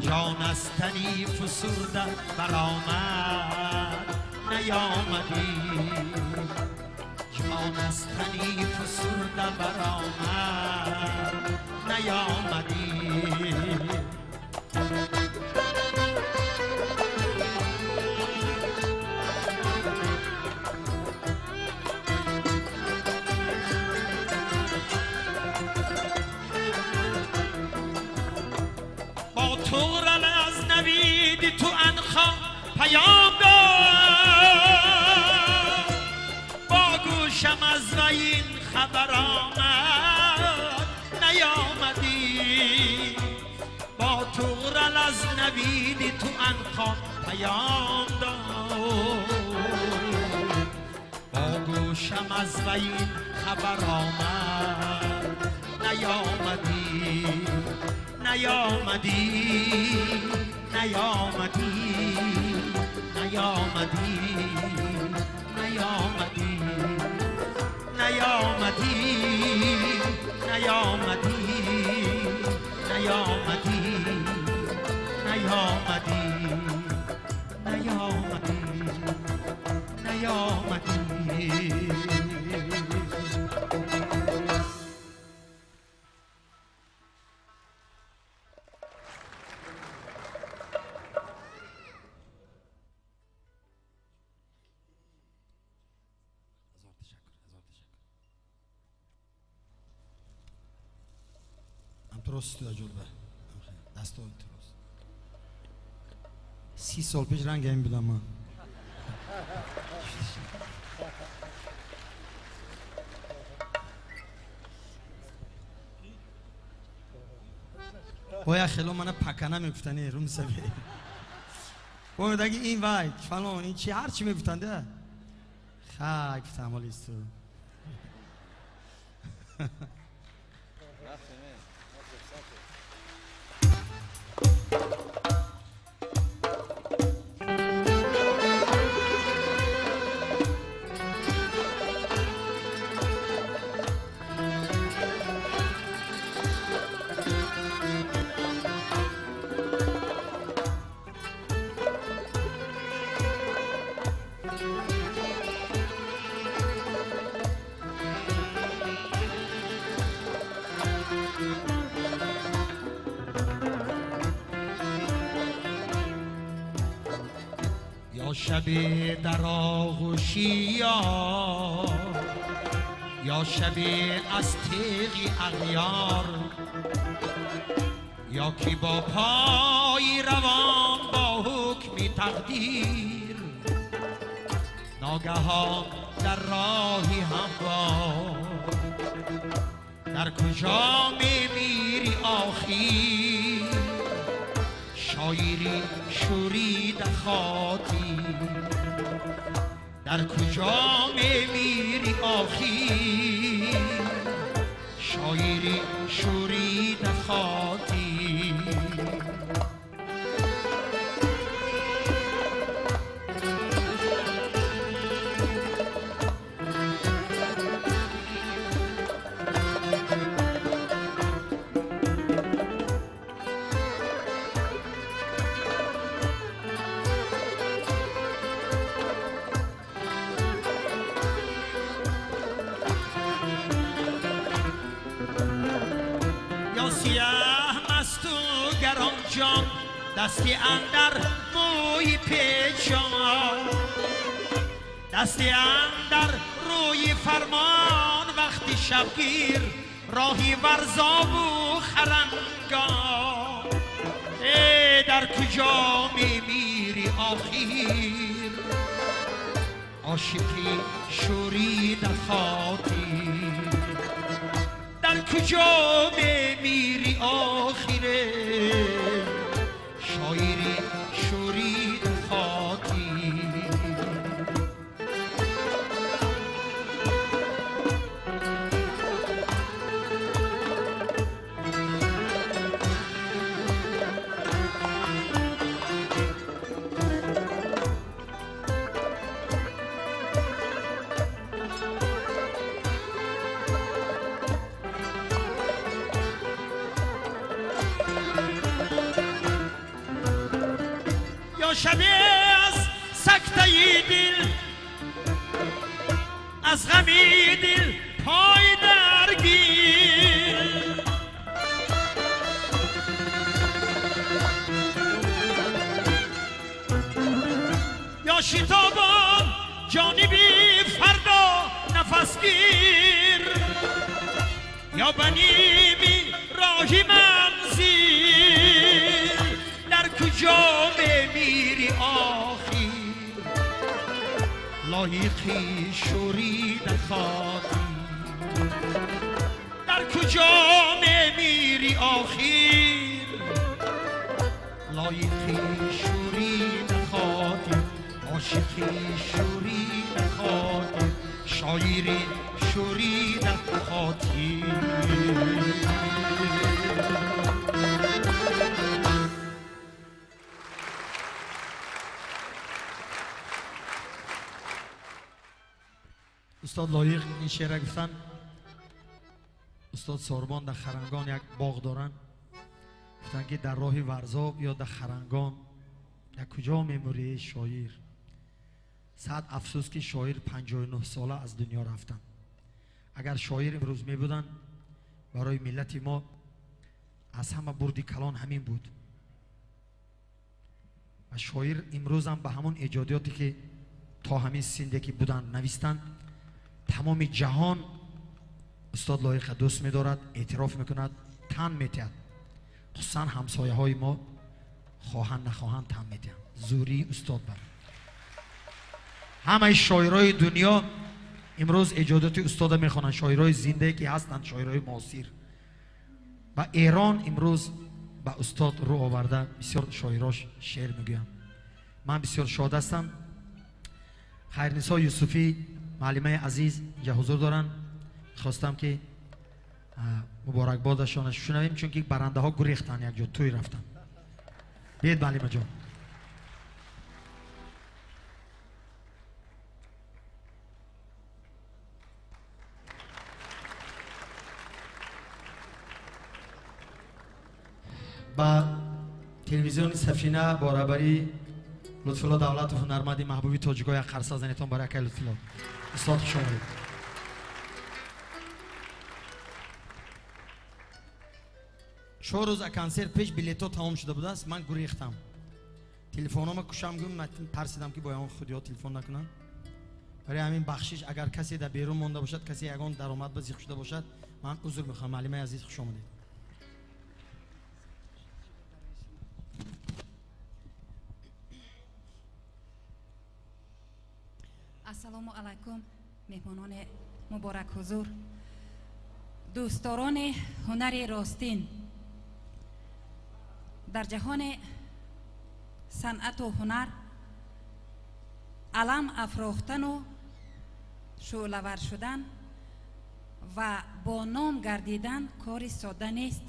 ҷон аз тани фусурда баромад наёмадӣ, ҷон аз тани фусурда баромад наёмадӣ. Бо туғрал аз навиди ту анхо паём дод, бо гӯшам аз вай ин хабар омад наёмадӣ. Бо туғрал аз навиди ту анхо паём дод, бо гӯшам аз вай ин хабар омад наёмадӣ, наёмадӣ, наёмадӣ, наёмадӣ, наёмадӣ, наёмадӣ, наёмадӣ, наёмадӣ, наёмадӣ, наёмадӣ, наёмадӣ. Рост ҷолба дасто рост. 30 сол пеш ранг ҳамин будам ман. Боя хело мана пакана мегуфтани румсаве. Бо даги ин вай фалон ин чи ҳар чи мегуфтанда. Хай гуфтам ҳолисту. یا شب در آغوشی یا شب از تیغ اغیار، یا که با پای روان با حکم تقدیر، ناگهان در راهی هموار. در کجا میمیری آخی شاعری شوریده خاطی، در کجا میمیری آخی شاعری شوریده خاطی. دستی اندر موی پیچان، دستی اندر روی فرمان وقتی شبگیر راهی ورزاب و خرنگان ای در کجا میمیری آخیر عاشقی شوریده خاطر در کجا میمیری آخیره شاعری شوریده خاطر. شبی از سکته دل از غمی دل پای درگیر یا شتابان جانبی فردا نفس گیر یا بنیمی راهی منزل در کجا میمیری آخیر لایقی شوریده خاطر در کجا میمیری آخیر لایقی شوریده خاطر عاشقی شوریده خاطر شاعری شوریده خاطر. استاد لایق این شعر گفتن. استاد ساربان در خرنگان یک باغ دارن، گفتن که در راه ورزاب یا در خرنگان در کجا میموری شاعر؟ صد افسوس که شاعر 59 ساله از دنیا رفتن. اگر شاعر امروز می بودن برای ملت ما از همه بردی کلان همین بود. و شاعر امروز هم به همون ایجادیاتی که تا همین سنده که بودن نویستن، تمام جهان استاد لایق دوست می‌دارد، اعتراف میکند، تن می‌دهد. خصوصا همسایه های ما خواهند نخواهند تن می‌دهند. زوری استاد بر همه شاعرای دنیا امروز ایجادات استاد میخوانند، شاعرای زنده که هستند، شاعرای معاصر. و ایران امروز به استاد رو آورده، بسیار شاعراش شعر میگویند. من بسیار شاد هستم. خیرنسا یوسفی معلمه عزیز اینجا حضور دارن، خواستم که مبارکبادشان شنویم چون که برنده ها گریختن یک جا توی رفتن. بیاید معلمه جان. با تلویزیون سفینه با رهبری لطف‌الله دولت و هنرمند محبوبی تاجیکای قرصه زنیتون برای اکای لطف‌الله. استاد خوش آمدید. 4 روز کنسرت پیش بلیط‌ها تمام شده بود است، من گریختم. تلفنم کشم گم، ترسیدم که با آن خودیا تلفن نکنن. برای همین بخشش اگر کسی در بیرون مانده باشد، کسی یگان درآمد به زیخ شده باشد، من عذر میخوام. معلمه عزیز خوش آمدید. السلام علیکم مهمانان مبارک حضور، دوستداران هنر راستین. در جهان صنعت و هنر علم افراختن و شعله‌ور شدن و با نام گردیدن کاری ساده نیست،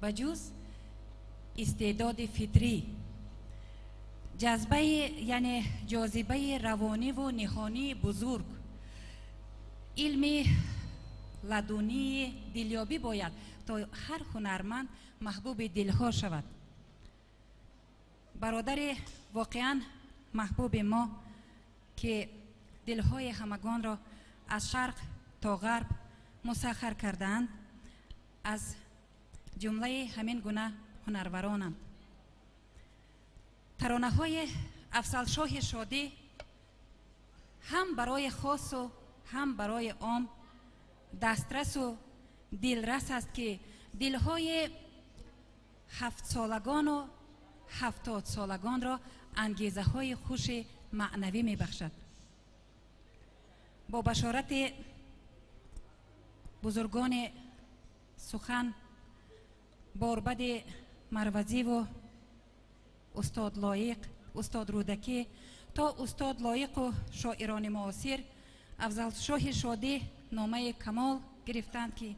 به جز استعداد فطری، جذبه یعنی جاذبه روانی و نهانی بزرگ، علم لدنی دلیابی باید تا هر هنرمند محبوب دلها شود. برادر واقعا محبوب ما که دلهای همگان را از شرق تا غرب مسخر کردند، از جمله همین گونه هنرورانند. ترانه های افضل شاه شادی ҳам барои хосу ҳам барои ом дастрасу дилрас аст, ки дилҳои ҳафтсолагону 70солагонро ангезаҳои хуши маънавӣ мебахшад. Бо башорати бузургони сухан Борбади Марвазиву устод Лоиқ, устод Рӯдакӣ то устод Лоиқу шоирони муосир, Афзалшоҳи Шодӣ номаи камол гирифтанд, ки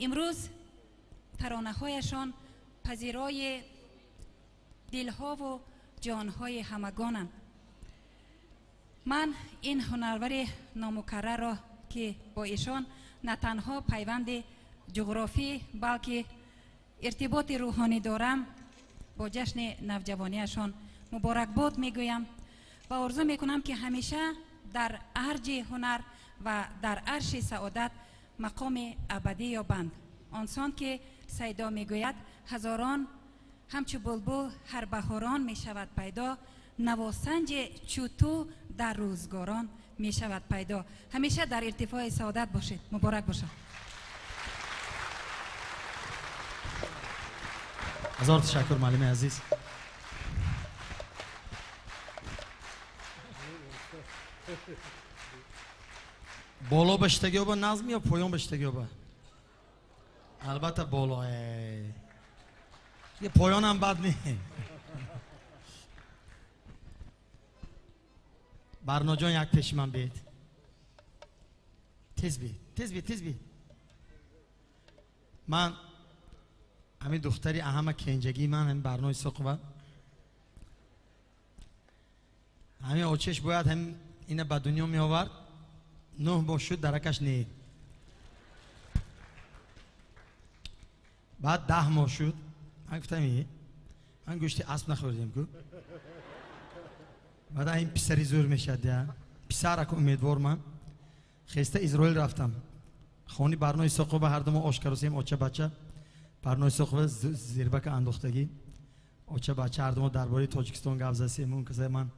имрӯз таронаҳояшон пазирои дилҳову ҷонҳои ҳамагонанд. Ман ин ҳунарвари номукаррарро, ки бо ишон на танҳо пайванди ҷуғрофӣ, балки иртиботи рӯҳонӣ дорам, бо ҷашни навҷавониашон муборакбод мегӯям ва орзу мекунам, ки ҳамеша дар арҷи ҳунар ва дар арши саодат мақоми абадӣ ёбанд. Он сон ки Сайдо мегӯяд: «Ҳазорон ҳамчу булбул ҳар баҳорон мешавад пайдо, навосанҷе чу ту дар рӯзгорон мешавад пайдо». Ҳамеша дар иртифои саодат бошед. Муборак бошад. Ҳазор ташаккур, муаллими азиз. Боло ба штагиёба назм ё поён ба штагиёба? Албатта, боло. Поёнам бад не. Барноҷон, як пеши ман биед, тез биед, тез биед, тез биед. Ман ҳамин духтари аҳама кенҷагии ман, ҳамин Барнои Соқова, ҳамин очеш бояд ҳамин ина ба дунё меовард. 9 моҳ шуд, даракаш не. Баъд 10 моҳ шуд, ман гуфтам: «Ман гӯшти асп нахӯрдем ку, баъд ин писари зӯр мешавад». Я писараку умедвор. Ман хеста Изроил рафтам, хони Барнои Соқова. Ҳарду мо ош каросем, оча бача. Барнои Соқова зирбака андохтагӣ. Оча бача ҳарду мо дар бораи Тоҷикистон гап засем. Он каса ман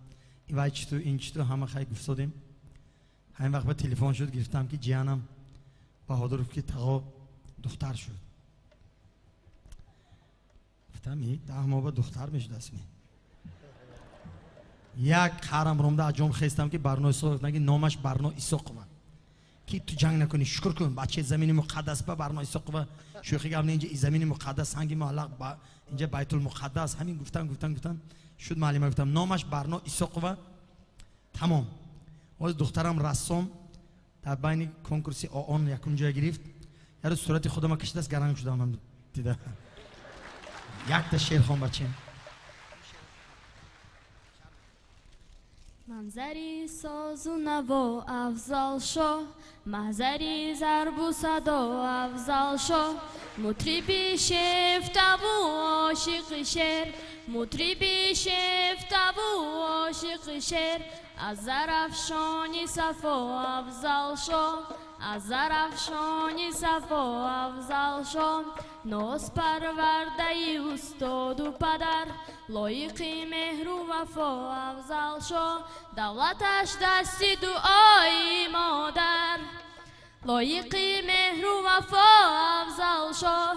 вай читу, ин читу, ҳама хай гуфтодем. Ҳамин вақт ба телефон шуд, гирифтам, ки ҷиянам Баҳодуров, ки: «Тағо, духтар шуд». Гуфтам: «10 моҳ ба духтар мешудастми?» Як қарам ромда аз ҷом хестам, ки Барно Исоқова, ки номаш Барно Исоқова, ки ту ҷанг накунӣ, шукр кун, бачаи замини муқаддас ба Барно Исоқова. Шӯхи гап не, инҷа замини муқаддас, санги муаллақ, инҷа Байтулмуқаддас. Ҳамин гуфтам, гуфтам, гуфтам, шуд. Маълима гуфтам: «Номаш Барно Исоқова». Тамом. Ҳозир духтарам рассом, дар байни конкурси ООН якум ҷоя гирифт. Ярӯз сурати худама кашидааст, гаранг шудам дида. Якта шеър хон, бачем. Манзари созу наво, Афзалшоҳ, маҳзари зарбу садо, Афзалшоҳ, мутриби шефтаву ошиқи шер, мутриби шефтаву ошиқи шер, аз Зарафшони сафо, Афзалшоҳ, аз Зарафшони сафо, Афзалшоҳ, нозпарвардаи устоду падар, лоиқи меҳру вафо, Афзалшоҳ, давлаташ дасти дуои модар, лоиқи меҳру вафо, Афзалшоҳ,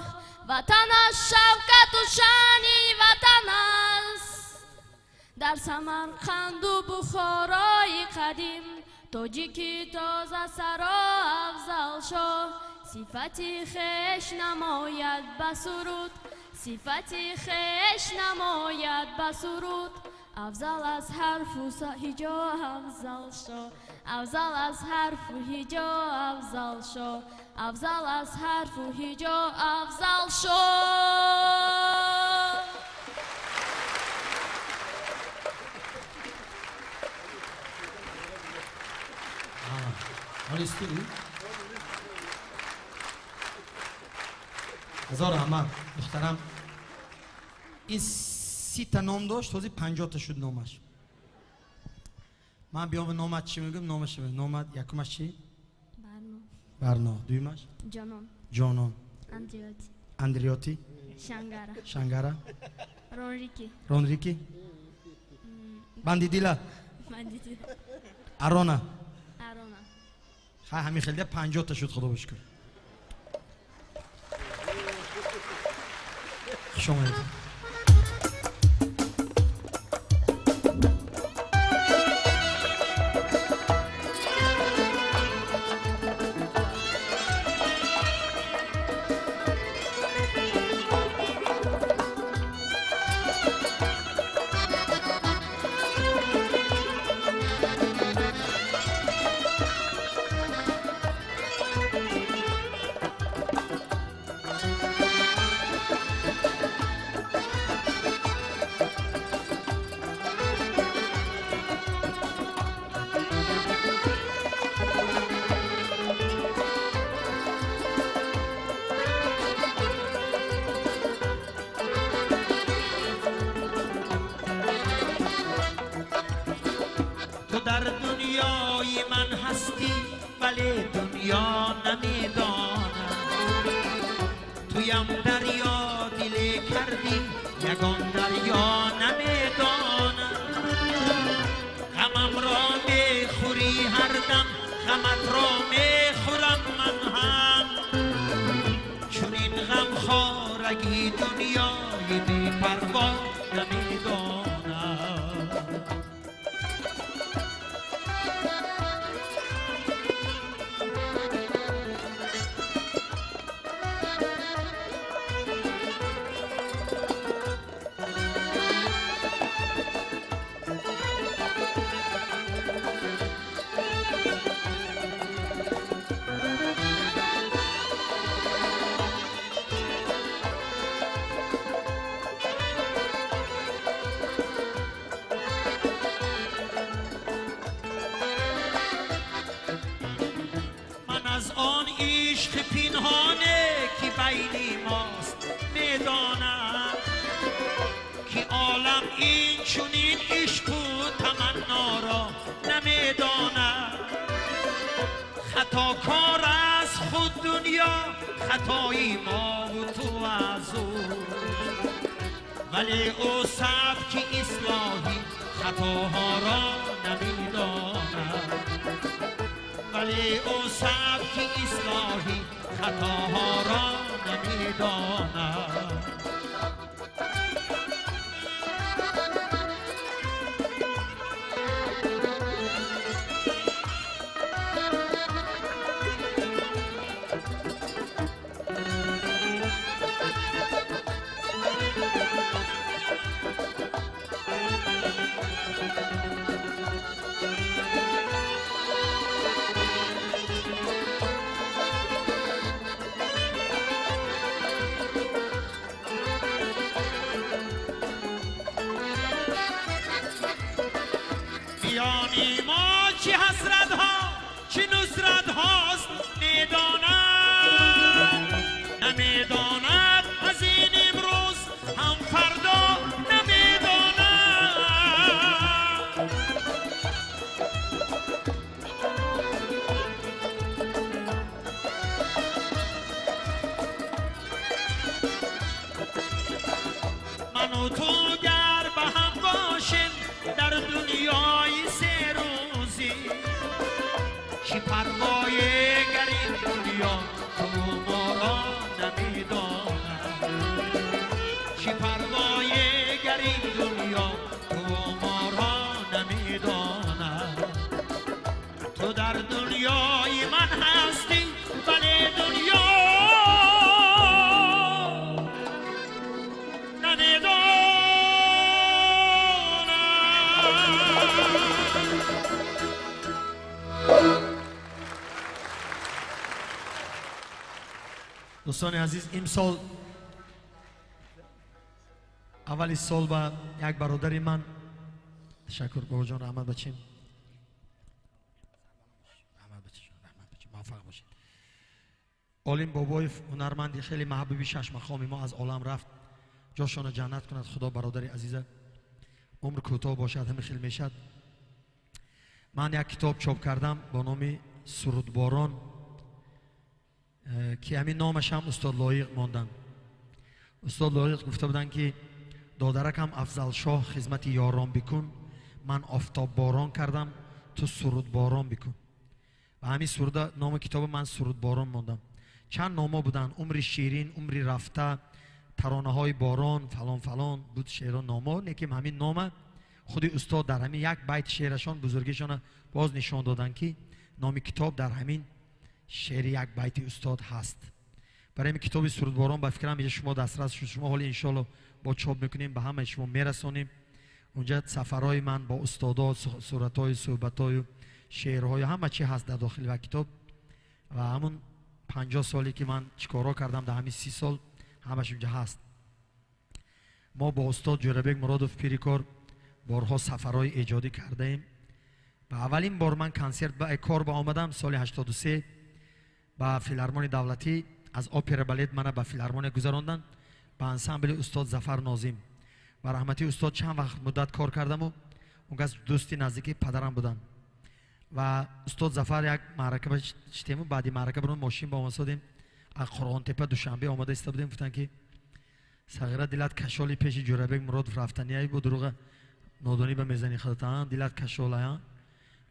ватанаш шавкату шани ватан аст, дар Самарқанду Бухорои қадим тоҷики тозасаро, Афзалшоҳ, сифати хеш намояд ба суруд, сифати хеш намояд ба суруд, афзал аз ҳарфу ҳиҷо, Афзалшоҳ, афзал аз ҳарфу ҳиҷо, Афзалшоҳ, афзал аз ҳарфу ҳиҷо, Афзалшоҳ. Ҳолистӣ? Ҳазор раҳмат, духтарам. Ин 30-та ном дошт, ҳозир 50-та шуд номаш. Ман биём, номат чӣ мегӯм, номаш, номат якумаш чӣ? Барно. Барно. Дуюмаш? Ҷонон. Ҷонон. Андриоти. Андриоти. Шангара. Шангара. Ронрики. Ронрики. Бандидила. Бандидила. Арона. Тарона. Хай, ҳамин хелда 50 та шуд, худо шукр. Хуш омадед. در دنیای من هستی ولی دنیا نمیدانم، تویم دریا دل کردی یگان دریا نمیدانم، غمم را میخوری هر دم غمت را میخورم من هم، چون این غم خارگی دنیای بی پروا نمیدانم. از آن عشق پنهانه که بین ماست میدانم، که عالم این چنین عشق و تمنا را نمیداند، خطاکار از خود دنیا خطای ما و تو از او، ولی او سبک اصلاحی خطاها را نمیداند، ولی او سبک اصلاحی خطاها را نمیداند. میانی ما چه حسرت ها چه نصرت هاست میداند، نمیداند از این امروز هم فردا نمیداند. من و تو گر به هم باشیم در دنیای سه روزی، چی پروای گر این دنیا تو ما را نمیداند، چی پروای گر این دنیا تو ما را نمیداند. تو در دنیای من هستی ولی دنیا نمیداند. Дӯстони азиз, имсол аввали сол ба як бародари ман, ташаккур бобоҷон, раҳмат бачим, раҳмат бачим, раҳмат бачим, муваффақ бошед. Олим Бобоев, ҳунарманди хеле маҳбуби шашмақоми мо, аз олам рафт. Ҷошонро ҷаннат кунад худо. Бародари азиза, умр кӯтоҳ бошад, ҳамин хел мешад. Ман як китоб чоп кардам бо номи Сурудборон, ки ҳамин номаш ҳам устод Лоиқ монданд. Устод Лоиқ гуфта буданд, ки додаракам Афзалшоҳ, хизмати ёрон бикун, ман офтобборон кардам, ту сурудборон бикун. Ва ҳамин суруда номи китоба ман Сурудборон мондам. Чанд номо буданд: Умри ширин, Умри рафта, Таронаҳои борон, фалон фалон буд шеъро номо. Лекин ҳамин нома худи устод дар ҳамин як байт шеърашон бузургишона боз нишон доданд, ки номи китоб дар ҳамин шеъри як байти устод ҳаст. Барои ҳамин китоби Сурудборон ба фикрам инҷа шумо дастрас шуд. Шумо ҳоли иншоалло бо чоп мекунем, ба ҳамаи шумо мерасонем. Унҷа сафарҳои ман бо устодо, суратҳои, суҳбатҳою шеърҳою ҳама чи ҳаст дар дохили ва китоб. Ва ҳамун 50 соле ки ман чӣ корҳо кардам дар ҳамин 30 сол ҳамаш унҷа ҳаст. Мо бо устод Ҷӯрабек Муродов пирикор борҳо сафарҳои эҷодӣ кардаем. Ва аввалин бор ман консерт ба кор ба омадам соли 83 ба филармонии давлатӣ. Аз опера балет мана ба филармония гузаронданд, ба ансамбли устод Зафар Нозим. Ба раҳмати устод чанд вақт муддат кор кардаму он кас дӯсти наздики падарам буданд. Ва устод Зафар як маърака ба шитему, баъди маърака бурун мошин ба омасодем, аз Қурғонтепа Душанбе омада иста будем. Гуфтанд ки сағира дилат кашоли пеши Ҷӯрабек Муродов рафтанияй бо дуруға нодонӣ ба мезани худата, дилат кашолая.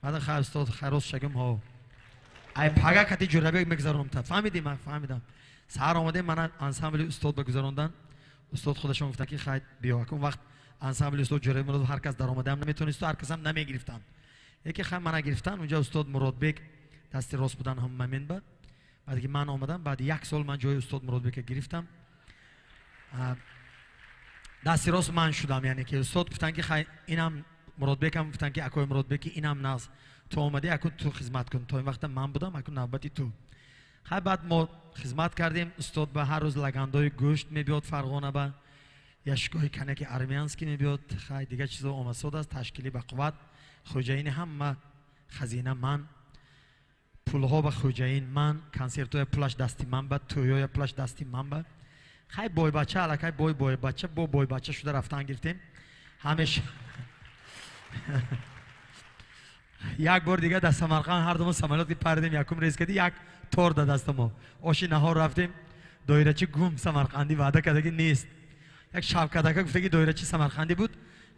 Баъд хайр устод, хайр рост шагум ҳо. Ай пага кати Ҷӯрабек мегузаронам та. Фаҳмидӣ? Ман фаҳмидам. Саҳар омадем, мана ансамбли устод ба гузарондан. Устод худашон гуфтанд ки хайр биё. Он вақт ансамбли устод Ҷӯрабек Муродов ҳар кас даромадаам наметонисту ҳар касам намегирифтанд. Яке хай мана гирифтан, унҷа устод Муродбек дасти рост будан ҳам момент ба. Баъд ки ман омадам, баъди як сол ман ҷои устод Муродбека гирифтам. Дасти рост ман шудам, яъне ки устод гуфтанд ки хай инам Муродбекам гуфтанд ки акои Муродбеки инам нағз. Ту омадӣ, аку ту хизмат кун. То ин вақта ман будам, аку навбати ту. Хай баъд мо хизмат кардем, устод ба ҳар рӯз лагандои гӯшт мебиёд Фарғона ба, яшкоҳи канаки армянский мебиёд, хай дигар чизо омасод аст, ташкили ба қувват, хоҷаини ҳама хазина ман, пулҳо ба хоҷаин ман, консертҳоя пулаш дасти ман ба, тӯйҳоя пулаш дасти ман ба. Хай бойбача, аллакай бой бойбача, бо бойбача шуда рафтан гирифтем. Ҳамеша як бор дига дар Самарқанд ҳар думо самолёт ки паридем, якум рейс кардӣ, як тор да даста мо. Оши наҳор рафтем, доирачи гум самарқандӣ ваъда кардаги нест. Як шавкадака гуфтаги доирачи самарқандӣ буд.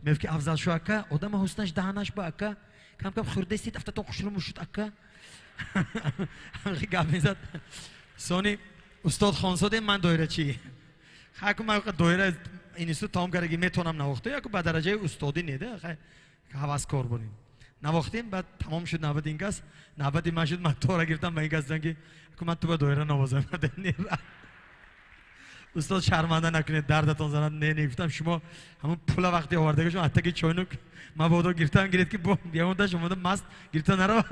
Мегуфт ки Афзал шу ака, одама ҳуснаш даҳанаш ба ака, кам кам хӯрдастид, афтатон хушрӯ мушуд ака. Гап мезад. Сони устод хонсодем ман доирачи. Хаку ман доира институт тамом кардаги метонам навохта, яку ба дараҷаи устодӣ неда, хай ҳаваскор будем. Навохтем, баъд тамом шуд навбати ин кас, навбати ман шуд, ман тора гирифтам ба ин кас гуфтам ки аку ман ту ба доира навозам. Устод шарманда накунед, дардатон занад. Не, не, гуфтам шумо ҳамон пула вақти овардаги шумо аттаки чойнук мабодо гирифтан гиред ки бо ягонта шумо маст гирифта наравад.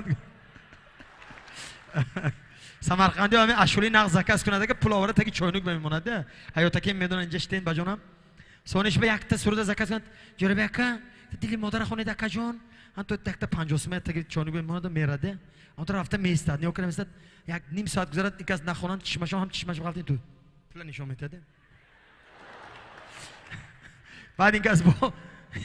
Самарқандиҳо ҳамин ашули нағз заказ кунад, ки пул оварда таги чойнук мемонад. Ҳаётаке медонанд инҷа штен ба ҷонам. Сониш ба якта суруда заказ кунад. Ҷӯрабек ака, дили модара хонед акаҷон. Ҳам то якта 50 сум таги чойнук мемонад мераде. Он рафта меистад, нигоҳ карда меистад. Як ним соат гузарад, ин кас нахонанд, чишмашон ҳам чишмаш ғалтин ту. Пула нишон метиҳад. Баъд ин кас бо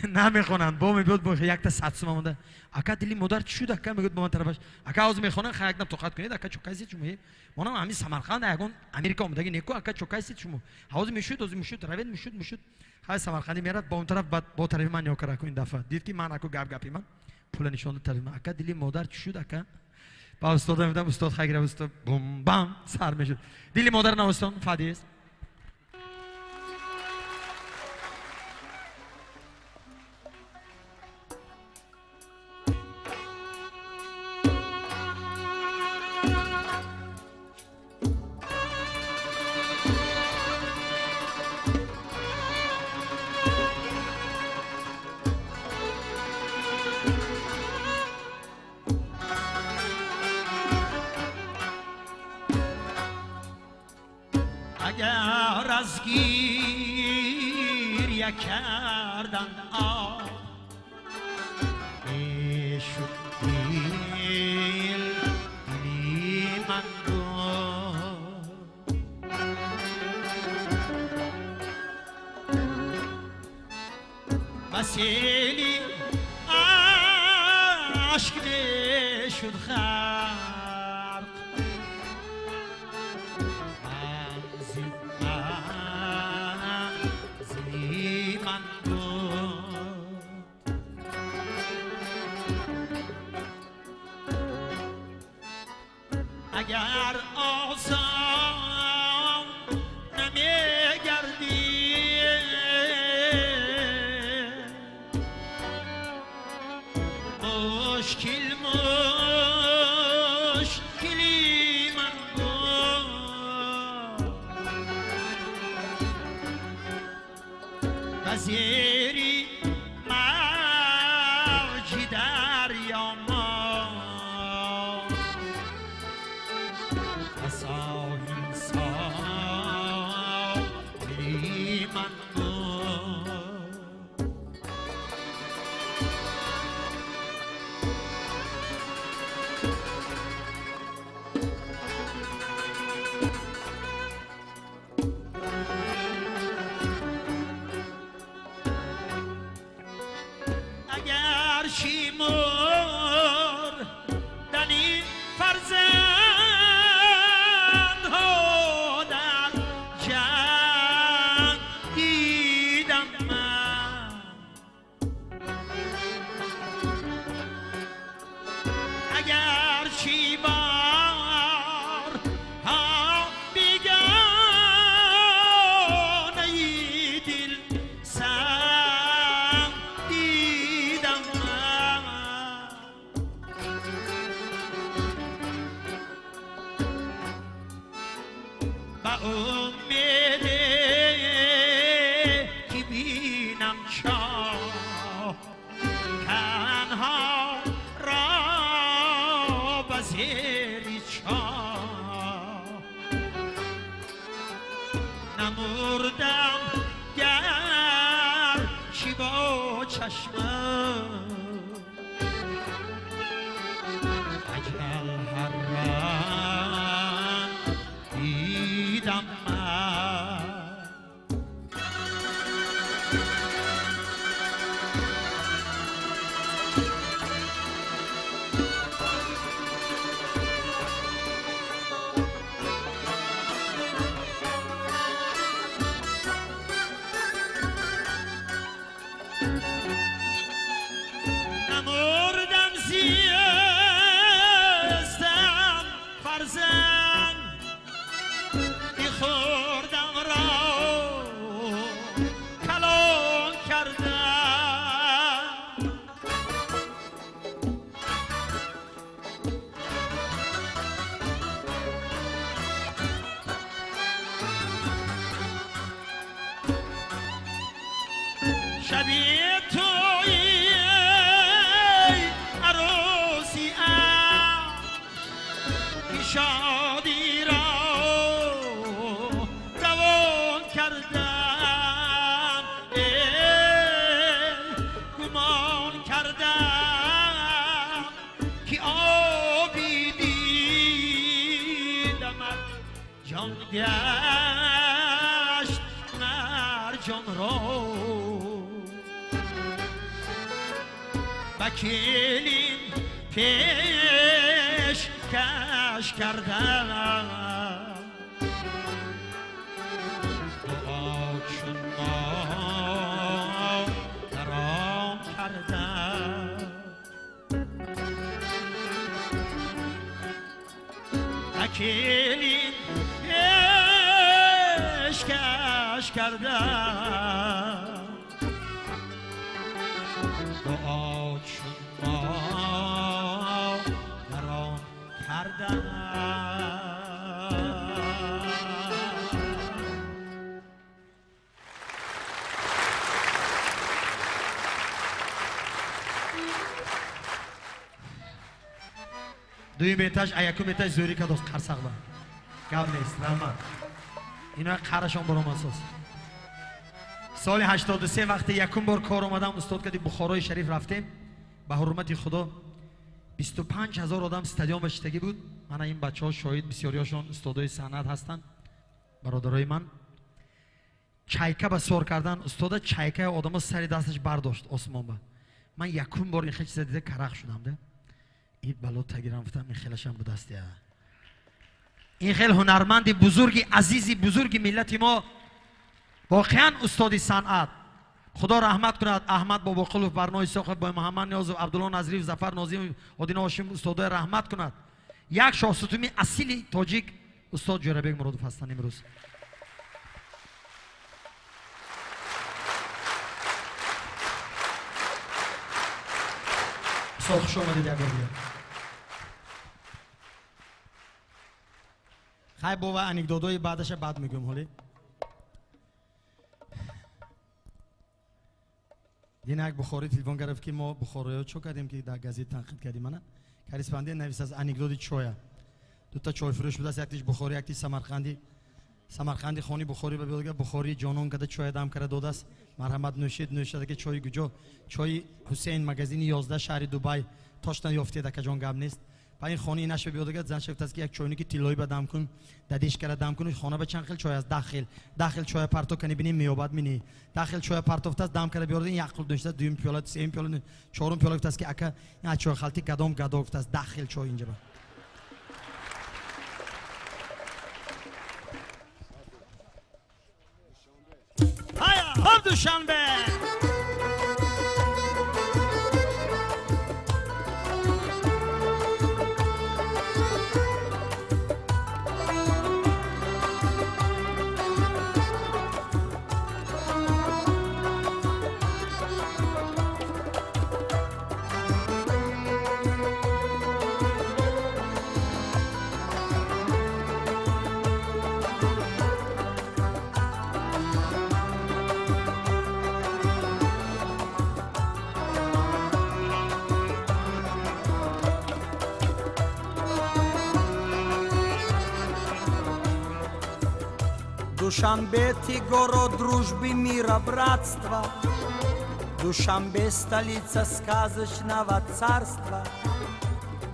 намехонанд, бо мебиёд бо якта 100 сум монда. Ака дили модар чӣ шуд ака? Мегӯяд бо ман тарафаш. Ака ҳозир мехонанд, хай якдам тоқат кунед, ака чокайсид шумо. Монам ҳамин Самарқанд ягон Америка омадаги неку, ака чокайсид шумо. Ҳозир мешуд, ҳозир мешуд, равед мешуд, мешуд. Хай самарқандӣ мерад, бо он тараф бо тарафи ман нигоҳ кард аку ин дафъа. Дид ки ман аку гап гапи ман. Пула нишон дод тарафи ман. Ака дили модар чӣ шуд ака? Ба устодам мегуфтам, устод хай гирав, устод бум бам сар мешуд. Дили модар навостон фадист. اگر از گریه کردن آب میشد دل دلی من بود، وسیلی اشک میشد غرق، منزلی من بود. به زیری موج دریا ما ساحل ساحلی من بود. اگر شیمور دنی فرزند ها در جنگ دیدم من، اگر چی بار ها بیگانه دل سنگ دیدم من، به امید که بینم چاه تنها را به زیر چاه نمردم گر چی با چشمم اجل هر رنگ دیدم من. نمردم زیستم فرزند میخوردم را کلان کردم، شبیه توی عروسی ام که شادی را روان کردم، ای گمان کردم که آبی دیدمت جان گشت مرجان را وکیلین پیش کش کردم، دعا چون ما درام کردم، وکیلین پیش کش کردم، دعا چون ما درام کردم. Дуюм этаж, а якум этаж зӯрӣ кадост қарсақла. Гап нест, раҳмат. Ино қарашон баромасоз. Соли 83 вақте якум бор кор омадам, устод кади Бухорои Шариф рафтем. Ба ҳурмати Худо 25 ҳазор одам стадион ба шиштагӣ буд. Мана ин бачаҳо шоҳид, бисёриҳошон устодои санъат ҳастанд, бародарои ман. Чайка ба сор кардан, устода чайкаи одамо сари дасташ бардошт осмон ба. Ман якум бор ин хел чиза дида карах шудам да. Ин бало тагирам гуфтам, ин хелашам будааст я. Ин хел ҳунарманди бузурги, азизи бузурги миллати мо, воқеан устоди санъат. Худо раҳмат кунад Аҳмад Бобоқулов, Барно Исоқов, Бой Муҳаммад Ниёзов, Абдулло Назриев, Зафар Нозимов, Одина Ҳошимов устодои раҳмат кунад. Як шоҳсутуми асили тоҷик устод Ҷӯрабек Муродов ҳастанд имрӯз. Устод, хуш омадед як бор дигар. Хай бова анекдотҳои баъдаша баъд мегӯям ҳоле. Дина як бухорӣ телефон гирифт, ки мо бухороё чо кардем, ки дар газет танқид кардем. Ана корреспондент нависааст анекдоти чоя. Дута чойфурӯш будааст, яктиш бухорӣ, яктиш самарқандӣ. Самарқанди хони бухорӣ ба биёдга, бухории ҷонон када чоя дам кара додааст. Марҳамат, нӯшед. Нӯшада ки чои куҷо? Чои Ҳусейн, магазини 11 шаҳри Дубай, точно ёфтед, акаҷон, гап нест. Ба ин хони инаша биёдага, занша гуфтааст, ки як чойники тиллоӣ ба дам кун, дадиш кара дам кун. Хона ба чанд хел чой аст? 10 хел. 10 хел чоя парто кани, бинем меёбад мини. 10 хел чоя партофтааст, дам кара биёрда, як қул нӯшидааст, дуюм пиёла, сеюм пиёла, чорум пиёла гуфтааст, ки ака, ин чой халти кадом гадо? Гуфтааст, 10 хел чой инҷа ба. Ҳая, Душанбе! Душанбе, ты город дружбы, мира, братства. Душанбе, столица сказочного царства.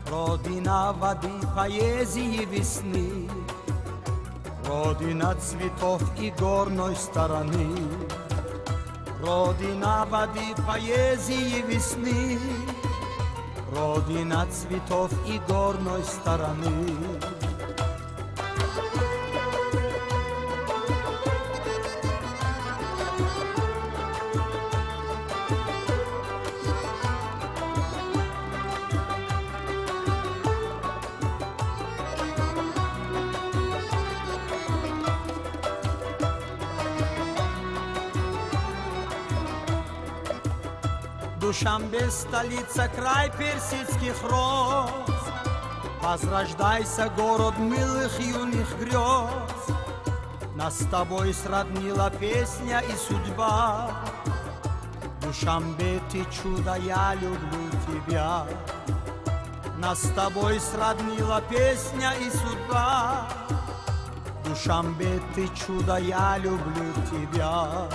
Родина воды, поэзии, весны, Родина цветов и горной стороны. Родина воды, поэзии, весны, Родина цветов и горной стороны. Душанбе, столица, край персидских роз. Возрождайся, город милых юных грез. Нас с тобой сроднила песня и судьба. Душанбе, ты чудо, я люблю тебя. Нас с тобой сроднила песня и судьба. Душанбе, ты чудо, я люблю тебя.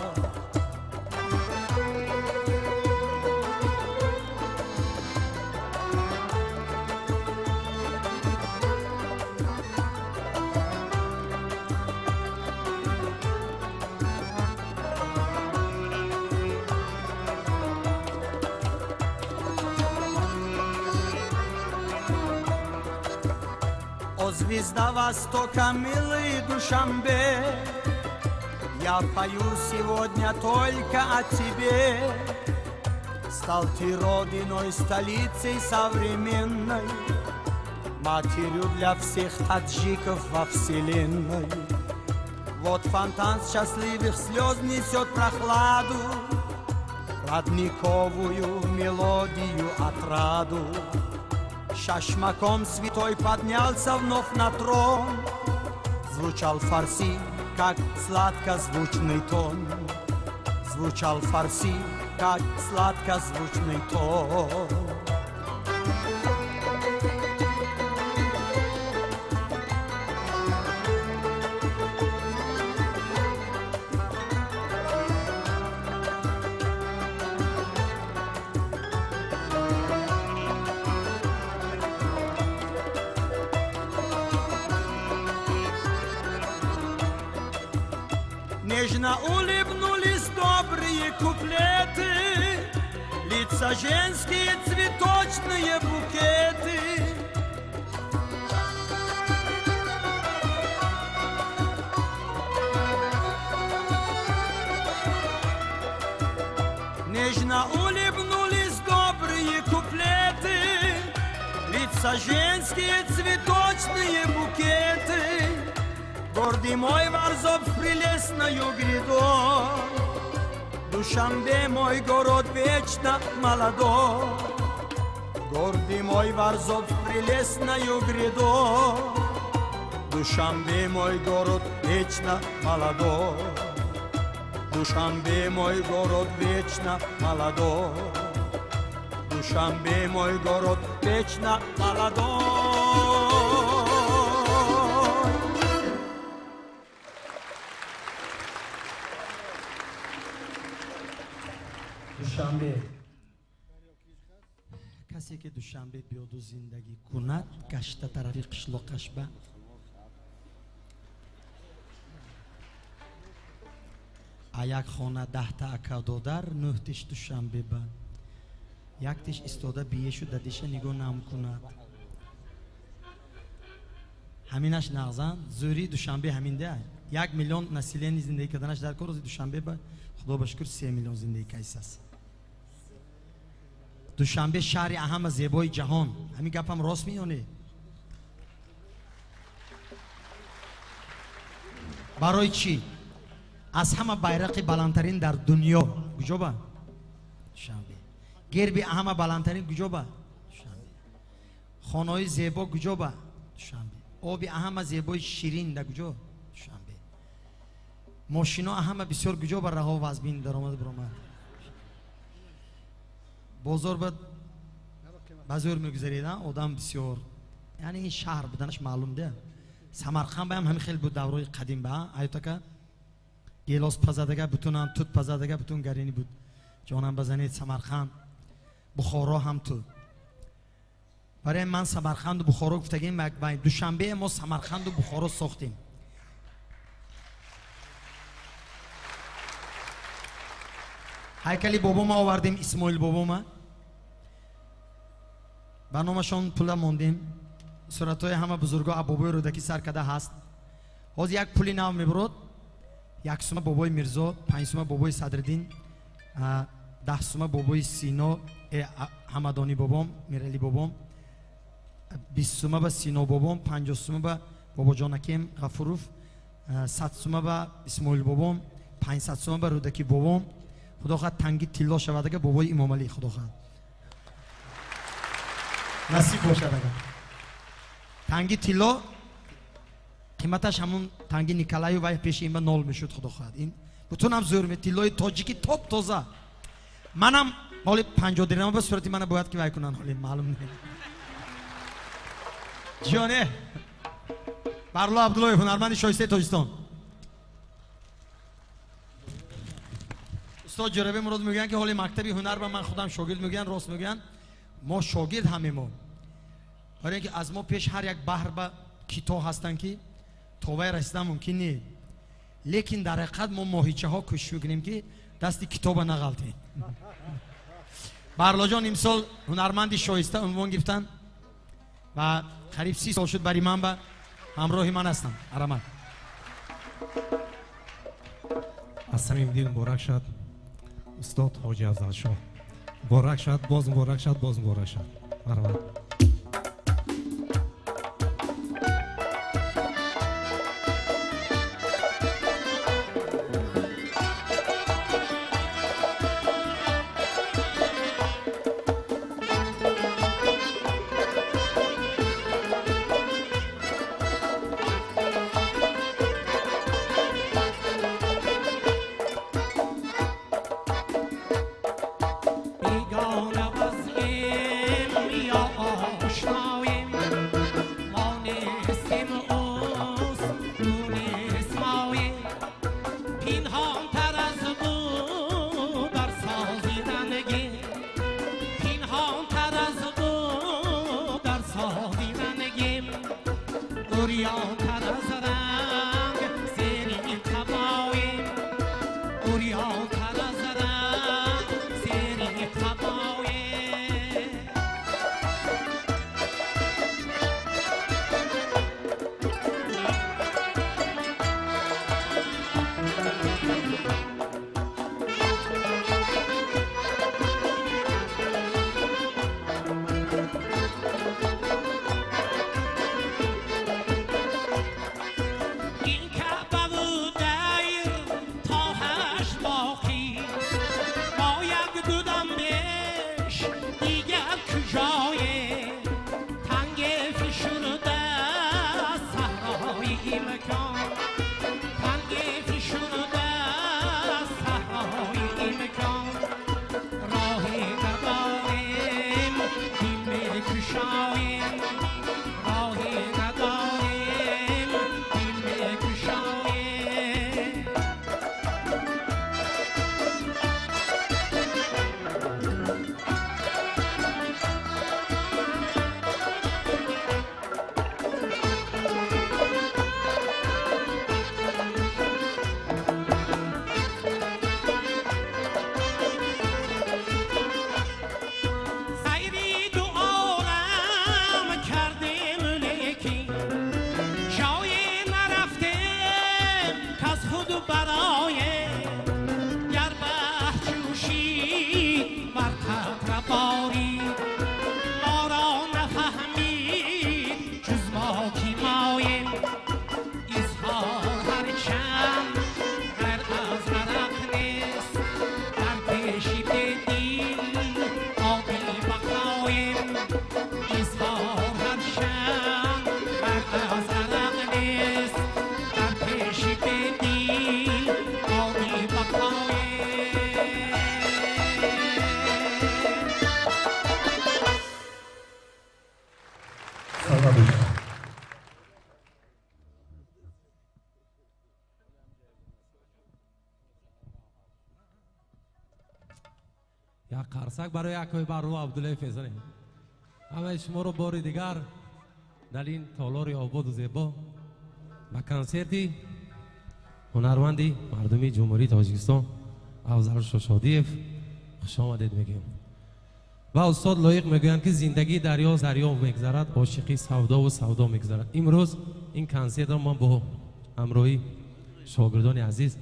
Звезда Востока, милый Душанбе, я пою сегодня только о тебе. Стал ты родиной, столицей современной, матерью для всех таджиков во вселенной. Вот фонтан счастливых слез несет прохладу, родниковую мелодию отраду. Шашмаком святой поднялся вновь на трон, звучал фарси, как сладкозвучный тон. Звучал фарси, как сладкозвучный тон. Нежно улыбнулись добрые куплеты, лица женские цветочные букеты. Нежно улыбнулись добрые куплеты, лица женские цветочные букеты. Гордый мой Варзоб с прелестною грядой, Душанбе, мой город вечно молодой. Гордый мой Варзоб с прелестною грядой, Душанбе, мой город вечно молодой. Душанбе, мой город вечно молодой. Душанбе, мой город вечно молодой. Душанбе. Касе ки Душанбе биёду зиндагӣ кунад, гашта тарафи қишлоқаш ба а як хона 10 та ака додар, нӯҳтиш Душанбе ба, яктиш истода биешу дадиша нигоҳ намкунад. Ҳаминаш нағзан зӯрии Душанбе ҳаминда. 1 миллион население зиндагӣ карданаш дар кор. Рӯзи Душанбе ба, худо ба шукр, 3 миллион зиндагӣ кайсас. Душанбе шаҳри аҳама зебои ҷаҳон. Ҳамин гапам рост меёне? Барои чӣ? Аз ҳама байрақи баландтарин дар дунё куҷо ба? Душанбе. Герби аҳама баландтарин куҷо ба? Душанбе. Хонаҳои зебо куҷо ба? Душанбе. Оби аҳама зебои ширин дар куҷо? Душанбе. Мошино аҳама бисёр куҷо ба? Раҳо вазбин даромад биромад, бозор ба зӯр мегузаред, одам бисёр. Яъне ин шаҳр буданаш маълум да. Самарқанд баям ҳамин хел буд даврои қадим ба аютака. Гелос пазадага бутунам, тут пазадага бутун гарини буд. Ҷонам базанед Самарқанд, Бухоро ҳам ту. Барои ман Самарқанду Бухоро гуфтагим, Душанбе мо Самарқанду Бухоро сохтем. Ҳайкали бобома овардем, Исмоил бобома, ба номашон пула мондем. Суратҳои ҳама бузурго бобои Рӯдакӣ сар карда ҳаст. Ҳозир як пули нав мебурод: 1 сума бобои Мирзо, 5 сума бобои Садриддин, 10 сума бобои Сино, Ҳамадонӣ бобом, Миралӣ бобом, 20 сума ба Сино бобом, 50 сума ба бобоҷонакем Ғафуров, 100 сума ба Исмоил бобом, 500 сума ба Рӯдакӣ бобом. Худо хоҳад, танги тилло шавад ага, бобои Имомалӣ. Худо хоҳад, насиб бошад ага. Танги тилло қиматаш ҳамун танги Николаю вай пеши ин ба нол мешуд. Худо хоҳад, ин бутунам зӯр тиллои тоҷики топ тоза. Манам ҳоли 50 дирама ба сурати мана бояд ки вай кунанд, ҳоли маълум не. Ҷоне Барло Абдуллоев, ҳунарманди шоистаи Тоҷикистон. Устод Ҷӯрабе Мурод мегӯянд, ки ҳоли мактаби ҳунар ба ман худам шогирд мегӯянд. Рост мегӯянд, мо шогирд ҳаме мо, барои ин ки аз мо пеш ҳар як баҳр ба кито ҳастанд, ки то вай расидан мумкин не. Лекин дар ҳақиқат мо моҳичаҳо кӯшиш мекунем, ки дасти китоба нағалтем. Барлоҷон имсол ҳунарманди шоиста унвон гирифтанд ва қариб 30 сол шуд бари ман ба ҳамроҳи ман ҳастанд. Арамат. Аз самими дил муборак шавад, устод Ҳоҷи Афзалшоҳ. Муборак шавад, боз муборак шавад, боз муборак шавад. Марҳамат. بیگانه از علم یا Як қарсак барои акои Барру Абдуллаев мезанем. Ҳамаи шуморо бори дигар дар ин толори ободу зебо ба консерти ҳунарманди мардумии Ҷумҳурии Тоҷикистон Афзал Шошодиев хуш омадед мегӯем. Ва устод Лоиқ мегӯянд, ки зиндагӣ дарё дарё мегзарад, ошиқӣ савдову савдо мегзарад. Имрӯз ин консертро ман бо ҳамроҳии шогирдони азиз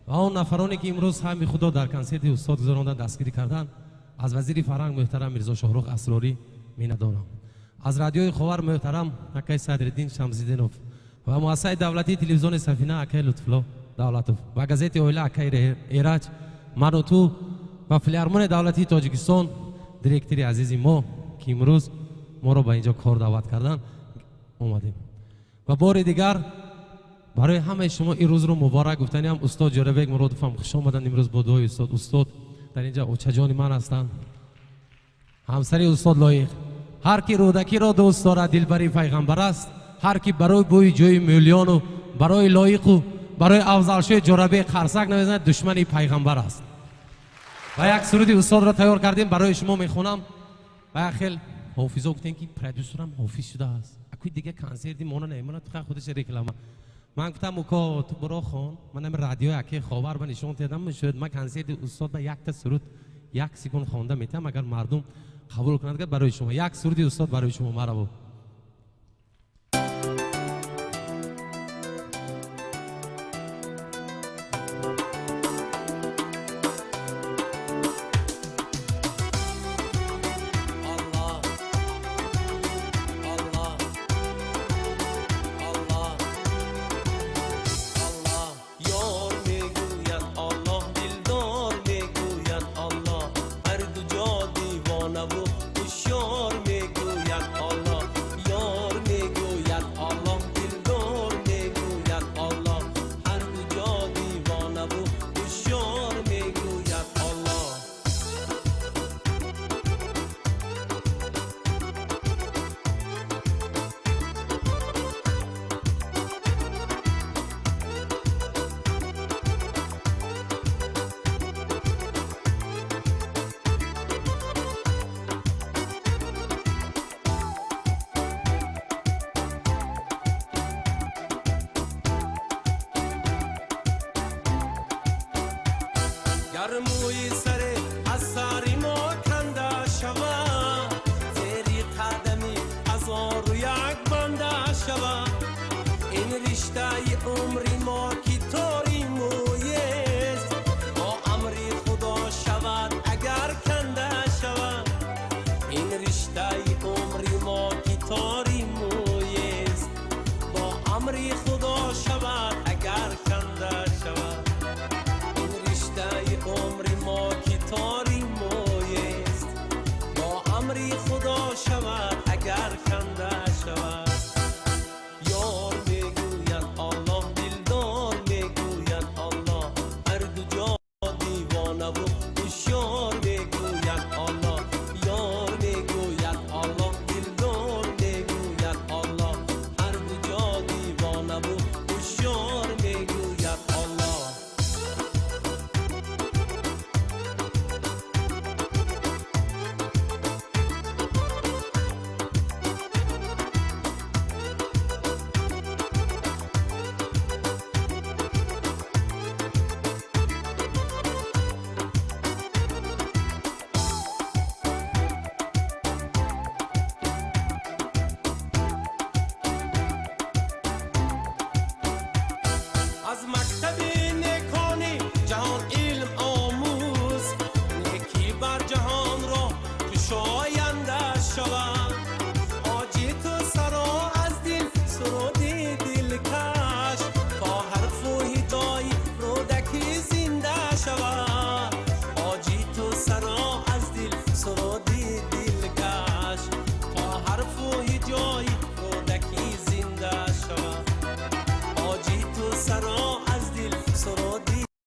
ва он нафароне, ки имрӯз ҳами худро дар консерти устод гузарондан дастгирӣ карданд, аз вазири фарҳанг муҳтарам Мирзо Шоҳрух Асрорӣ миннатдорам, аз радиои Ховар муҳтарам акай Садриддин Шамсиддинов ва муассисаи давлатии телевизиони Сафина акай Лутфулло Давлатов ва газети Оила акай Эраҷ ману ту ва филармонияи давлатии Тоҷикистон, директори азизи мо, ки имрӯз моро ба инҷо кор даъват карданд, омадем. Ва бори дигар барои ҳамаи шумо ин рӯзро муборак гуфтаниам. Устод Ҷӯрабек Муродов ҳам хуш омаданд имрӯз бо дуои устод. Устод дар инҷа очаҷони ман ҳастанд, ҳамсари устод Лоиқ. Ҳар ки Рӯдакиро дӯст дорад, дилбари пайғамбар аст. Ҳар ки барои бӯи ҷӯи миллиону барои Лоиқу барои Афзалшои Ҷӯрабек қарсак намезанад, душмани пайғамбар аст. Ва як суруди устодро тайёр кардем, барои шумо мехонам. Ва як хел ҳофизо гуфтем, ки продюсерам ҳофиз шудааст, акӯи дига консерти мона намемонад, ту худаш реклама. Ман гуфтам, уко, ту буро хон, ман ами радиои аке Ховар ба нишон додам, шуд ман консерти устод ба якта суруд як секунд хонда метавам, агар мардум қабул кунад, барои шумо як суруди устод барои шумо мараво. Дар мӯи